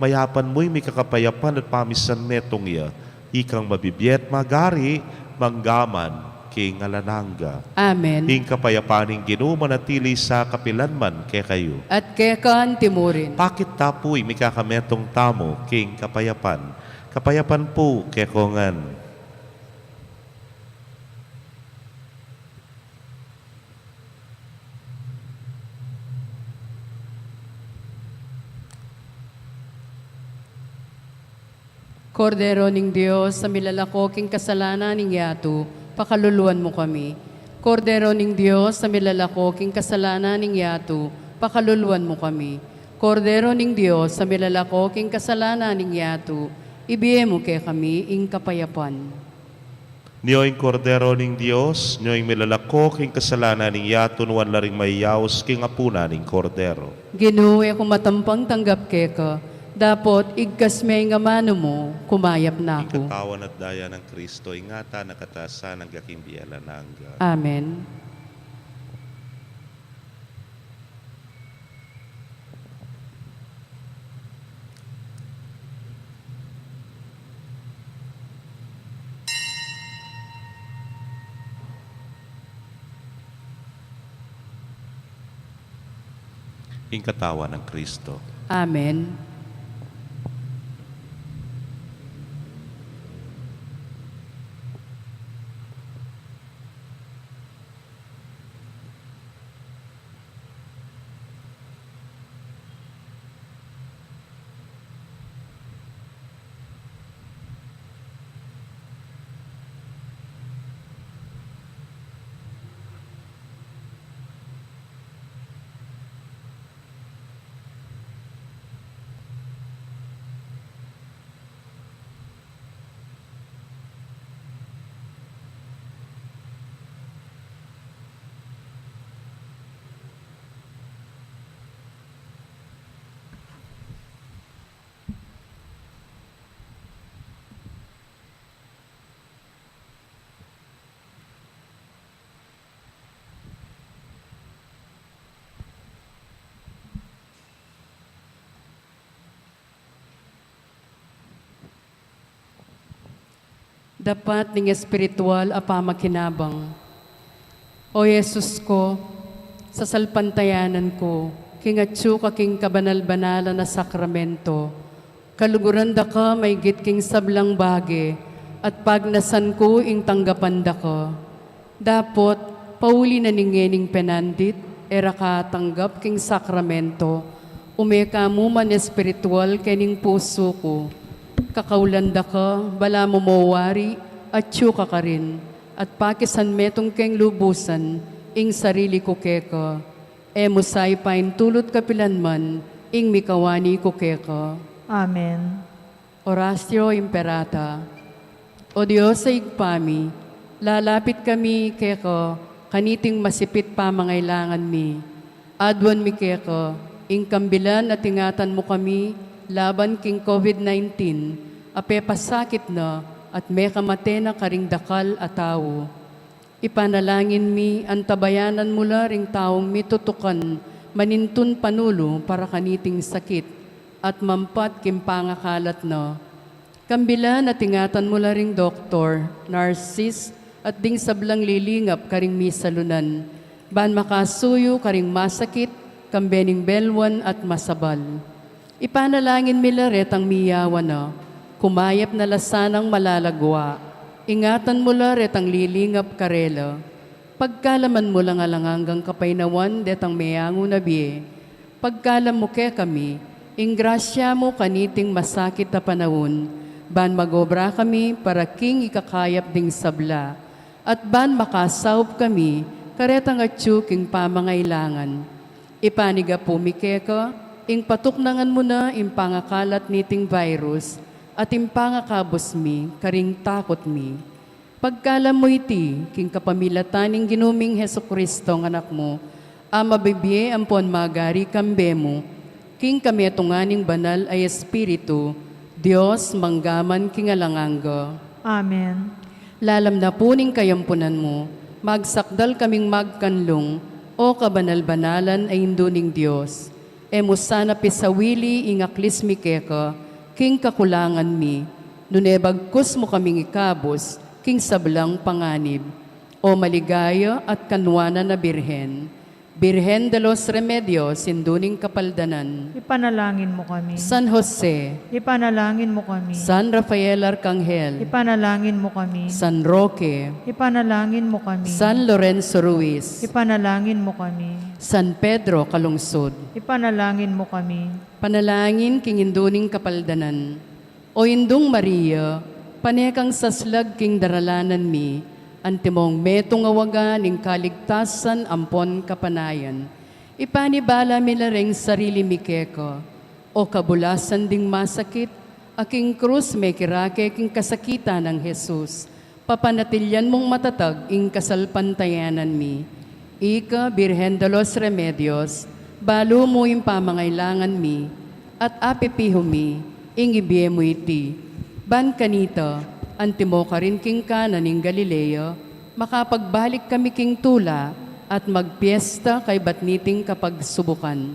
mayapan mu ing mikakapayapan at pamisan metung ya, ikang mabibie at magari, manggaman king alang angga. Amen. Ing kapayapan ning Ginu manatili sa kapilan man kekayu. At keka anti murin. Pakit ta pu ing mikakametung tamu king kapayapan. Kapayapan pu kekongan. Kordero ning Dios, a milalako king kasalanan ning yatu, pakaluluan mu kami. Kordero ning Dios, a milalako king kasalanan ning yatu, pakaluluan mu kami. Kordero ning Dios, a milalako king kasalanan ning yatu, ibie mu kekami ing kapayapan. Nyo ing Kordero ning Dios, nyo ing milalako king kasalanan ning yatu, nuan la ring mayaus king apunan ning Kordero. Ginu, e ku matampang tanggap keka, dapot igkas me ing amanu mu, kumayap na ku. Ing katawan at daya nang Kristo, ingatan na katamu sa angga king bie alang angga. Amen. Ing katawan nang Kristo. Amen. Dapat ning espiritual a pamakinabang. O Jesus ko, sasalpantayanan ku king atsu ka king kabanal-banalan a sakramento, kaluguran da ka maigit king sablang bage, at pagnasan ku ing tanggapan da ka. Dapot, pauli na ning ngening penandit, e ra ka tanggap king sakramento, ume ka mu man espiritual kening pusu ku. Kakaulan da ka, balamu mo wari, atsu ka karin, at pakisan metung keng lubusan ing sarili ku keka. E mu sa ipaintulut kapilan man ing mikawani ku keka. Amen. Oratio Imperata. O Dios a Ibpa mi, lalapit kami keka kaniting masipit pamangailangan mi. Aduan mi keka ing kambilan at ingatan mu kami laban king COVID nineteen a pepasakit na at mekamate na karing dakal a tau. Ipanalangin mi, antabayanan mu la ring taung mitutukan manintun panulu para kaniting sakit at mampat king pangakalat na. Kambe la at ingatan mu la ring doktor, nurses, at ding sablang lilingap karing misalunan, ban makasuyu karing masakit kambe ning belwan at masabal. Ipanalangin mi la retang miyawan na, kumayap na la sanang malalagwa. Ingatan mu la retang lilingap karela. Pagkaluban mu lang alang anggang kapaynawan detang meyangu na bie. Pagkaluban mu kekami ing grasya mu kaniting masakit a panaun, ban mag-obra kami para king ikakayap ding sabla, at ban makasaup kami karetang atyu king pamangailangan. Ipanyawad mi keka ing patuknangan mu na ing pangakalat niting virus at ing pangakabus mi karing takut mi. Pagkaluban mu iti king kapamilatan ning Ginu ming Jesucristo a Anak mu, a mabibie ampon magari kambe mu, king kametungan ning Banal a Espiritu, Dios, mangga man king alang angga. Amen. Lalam na pu ning kayampunan mu, magsakdal kaming magkanlung, O kabanal-banalan a Indu ning Dios. E mu sana pisawili ing aklis mi keka king kakulangan mi, nune bagkus mu kaming ikabus king sablang panganib. O maligaya at kanwanan a Birhen, Birhen de los Remedios, Indu ning Kapaldanan. Ipanalangin mu kami. San Jose. Ipanalangin mu kami. San Rafael Arcangel. Ipanalangin mu kami. San Roque. Ipanalangin mu kami. San Lorenzo Ruiz. Ipanalangin mu kami. San Pedro Calungsod. Ipanalangin mu kami. Panalangin king Indu ning Kapaldanan. O Indung Maria, pane kang saslag king daralanan mi, antimong metung a waga ning kaligtasan ampon kapanayan. Ipanibala mi la reng sarili mi keka, O kabulasan ding masakit, a king krus mekirake king kasakitan nang Jesus, papanatilian mung matatag ing kasalpantayanan mi. Ika, Birhen de los Remedios, balu mu ing pamangailangan mi, at apipihu mi ing ibie mu iti. Ban kanita, antimo karin king Cana ning Galilea, makapagbalik kami king tula at magpiesta kaybat niting kapagsubukan.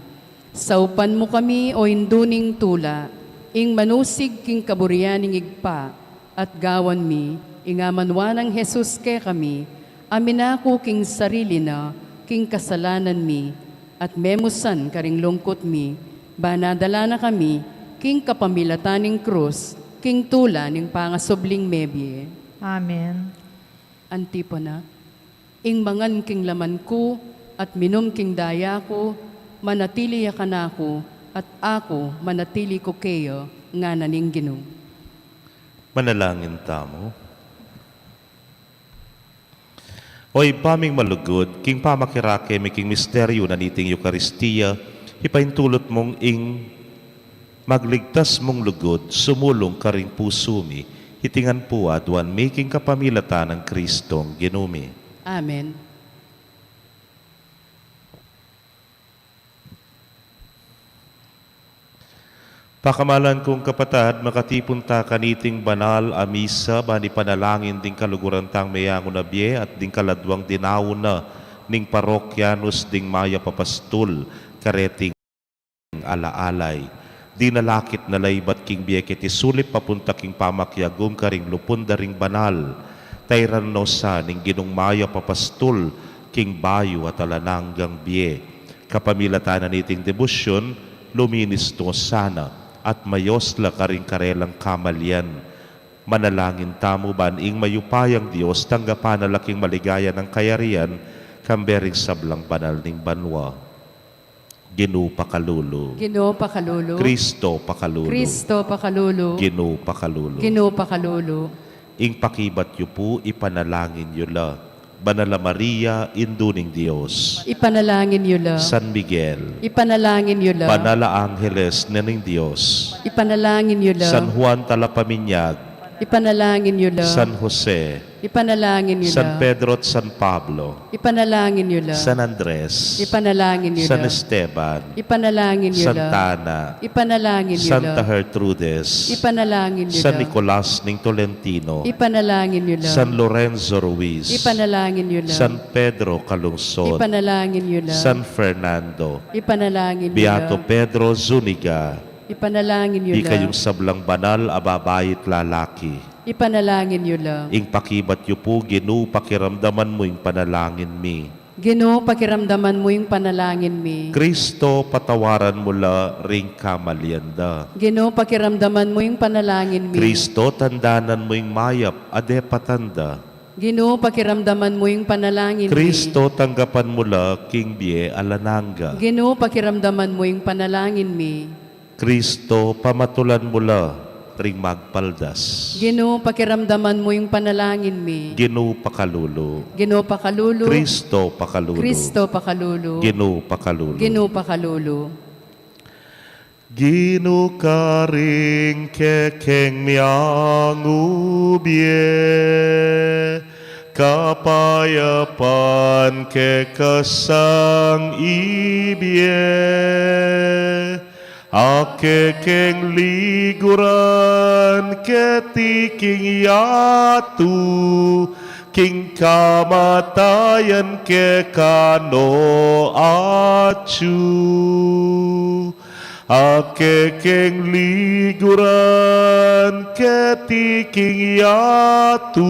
Saupan mu kami, O Indu ning tula, ing manusig king kaburian ning Ibpa, at gawan mi ing amanwa nang Jesus kekami, a minaku king sarili na king kasalanan mi, at memusan karing lungkut mi, ban adala na kami king kapamilatan ning krus, king tula ning pangasubling mebie. Amen. Antipona. Ing mangan king laman ku at minum king daya ku, manatili ya kanaku, at aku manatili ku keya, ngana ning Ginu. Manalangin tamu. O Ibpa ming malugud, king pamakirake mi king misteryu na niting Eukaristia, ipaintulut mung ing magligtas mung lugud sumulung karing pusu mi, iti ngan pu aduan mi king kapamilatan nang Kristong Ginu mi. Amen. Pakamalan kung kapatad, makatipun ta kaniting banal a misa, ban ipanalangin ding kaluguran tang meyangu na bie at ding kaladwang dinaun na ning parokyanus ding mayap a pastul kareting alaalay. Dinalakit na la ibat king bie keti sulip papunta king pamakiagum karing lupun da ring banal. Tairan no sa ning Ginung mayap a pastul king bayu at alang anggang bie. Kapamilatan na niting debosyun, luminis no sana at mayos la karing karelang kamalian. Manalangin tamu ban ing mayupayang Dios tanggapan na la king maligaya nang kayarian, kambe ring sablang banal ning banua. Ginu pakalulu. Ginu pakalulu. Kristo pakalulu. Kristo pakalulu. Ginu pakalulu. Ginu pakalulu. Ing pakibat yu pu, ipanalangin yu la. Banal a Maria, Indu ning Dios. Ipanalangin yu la. San Miguel. Ipanalangin yu la. Banal a Angeles, Ina ning Dios. Ipanalangin yu la. San Juan Talapaminyag. Ipanalangin yu la. San Jose. Ipanalangin yu la. San Pedro at San Pablo. Ipanalangin yu la. San Andres. Ipanalangin yu la. San Esteban. Ipanalangin yu la. Santa Ana. Ipanalangin yu la. Santa Gertrudes. Ipanalangin yu la. San Nicolas ning Tolentino. Ipanalangin yu la. San Lorenzo Ruiz. Ipanalangin yu la. San Pedro Calungsod. Ipanalangin yu la. San Fernando. Ipanalangin yu la. Beato Pedro Zuniga. Ipanalangin yu la. Ikayung sablang banal a babai at lalaki. Ipanalangin yu la. Ing pakibat yu pu, Ginu, pakiramdaman mu ing panalangin mi. Ginu, pakiramdaman mu ing panalangin mi. Kristo, patawaran mu la ring kamalian da. Ginu, pakiramdaman mu ing panalangin mi. Kristo, tandanan mu ing mayap a depatan da. Ginu, pakiramdaman mu ing panalangin mi. Kristo, tanggapan mu la king bie alang angga. Ginu, pakiramdaman mu ing panalangin mi. Kristo, pamatulan mu la ring magpaldas. Ginu, pakiramdaman mu ing panalangin mi. Ginu, pakalulu. Ginu, pakalulu. Kristo, pakalulu. Kristo, pakalulu. Ginu, pakalulu. Ginu, pakalulu. Ginu, karing kekeng miangubie, kapayapan kekasang ibie, a kekeng liguran keti king yatu, king kamatayan keka no atyu. A kekeng liguran keti king yatu,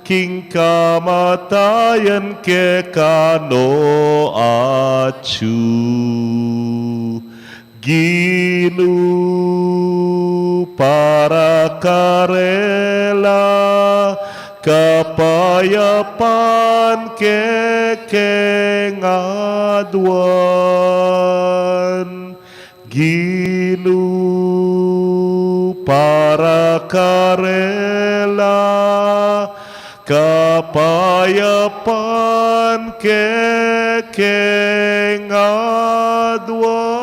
king kamatayan keka no atyu. Ginu, para karela, kapayapan kekeng aduan. Ginu, para karela, kapayapan kekeng aduan.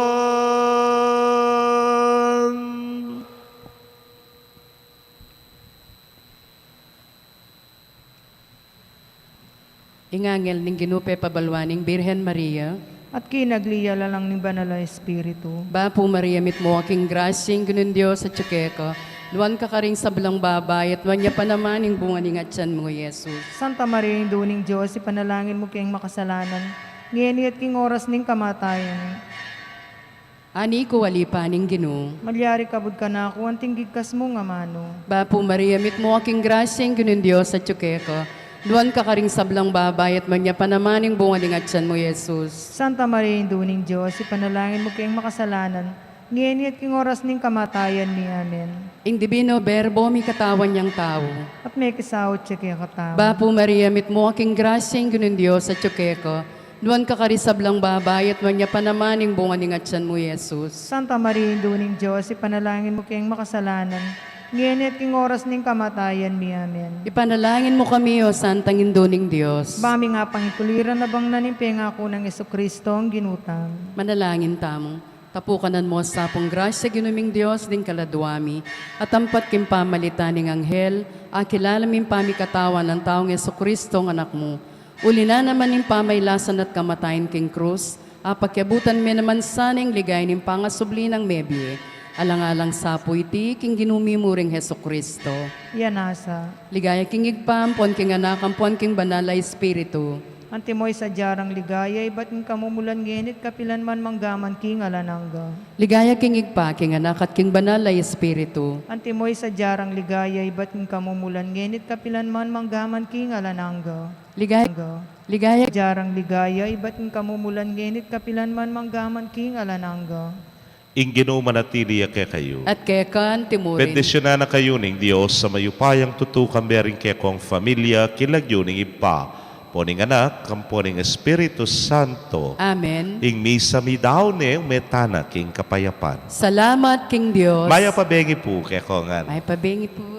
Ing angel ning Ginu pepabaluan ing Birhen Maria. At kinagli ya lalang ning Banal a Espiritu. Bapu Maria, mitmu ka king grasya, ing Ginung Dios atyu keka. Nuan ka karing sablang babai, at nuan ya pa naman ing bunga ning atyan mu, Jesus. Santa Maria, Indu ning Dios, ipanalangin mu keng makasalanan, ngeni at king oras ning kamatayan. Ani ku, ali pa ning Ginu. Malyari kabud kanaku anting gigkas mung amanu. Bapu Maria, mitmu ka king grasya, ing Ginung Dios atyu keka. Nuan ka karing sablang babai, at nuan ya pa naman ing bunga ning atyan mu, Jesus. Santa Maria, Indu ning Dios, ipanalangin mu keng makasalanan, ngeni at king oras ning kamatayan mi. Amen. Ing Divino Verbo mikatawan yang tau. At mekisaut ya kekatamu. Bapu Maria, mitmu ka king grasya, ing Ginung Dios atyu keka. Nuan ka karing sablang babai, at nuan ya pa naman ing bunga ning atyan mu, Jesus. Santa Maria, Indu ning Dios, ipanalangin mu keng makasalanan, ngeni at king oras ning kamatayan mi. Amen. Ipanalangin mu kami, O Santang Indu ning Dios. Ba ming apangikuliran a bangnan ing pengaku nang Jesucristo, ing Ginu tamu. Manalangin tamu. Tapukanan mu sa pung grasya, Ginu ming Dios, ding kaladua mi, at ampat king pamalitan ning anghel, akilala mi ing pamikatawan nang taung Jesucristo, ing Anak mu. Uli na naman ning pamailasan at kamatayan king krus, apakyabutan me naman sana ing ligaya ning pangasubli nang mebie. Alang-alang sa pu iti king Ginu mi mu ring Jesucristo. Iya nasa. Ligaya king Ibpa, ampon king Anak, ampon king Banal a Espiritu. Antimo ing sadya rang ligaya, ibat king kamumulan, ngeni at kapilan man, mangga man king alang angga. Ligaya king Ibpa, king Anak, at king Banal a Espiritu. Antimo ing sadya rang ligaya, ibat king kamumulan, ngeni at kapilan man, mangga man king alang angga. Ligaya, ligaya. Sadya rang ligaya, ibat king kamumulan, ngeni at kapilan man, mangga man king alang angga. Ing Ginu manatili ya kekayu. At keka mu rin. Bendisyunan na kayu ning Dios a mayupayang tutu, kambe ring kekong familia, king lagyu ning Ibpa, ampo ning Anak, ampo ning Espiritu Santo. Amen. Ing misa meyari ne, ume tana king kapayapan. Salamat king Dios. Mayap a bengi pu kekongan. Mayap a bengi pu.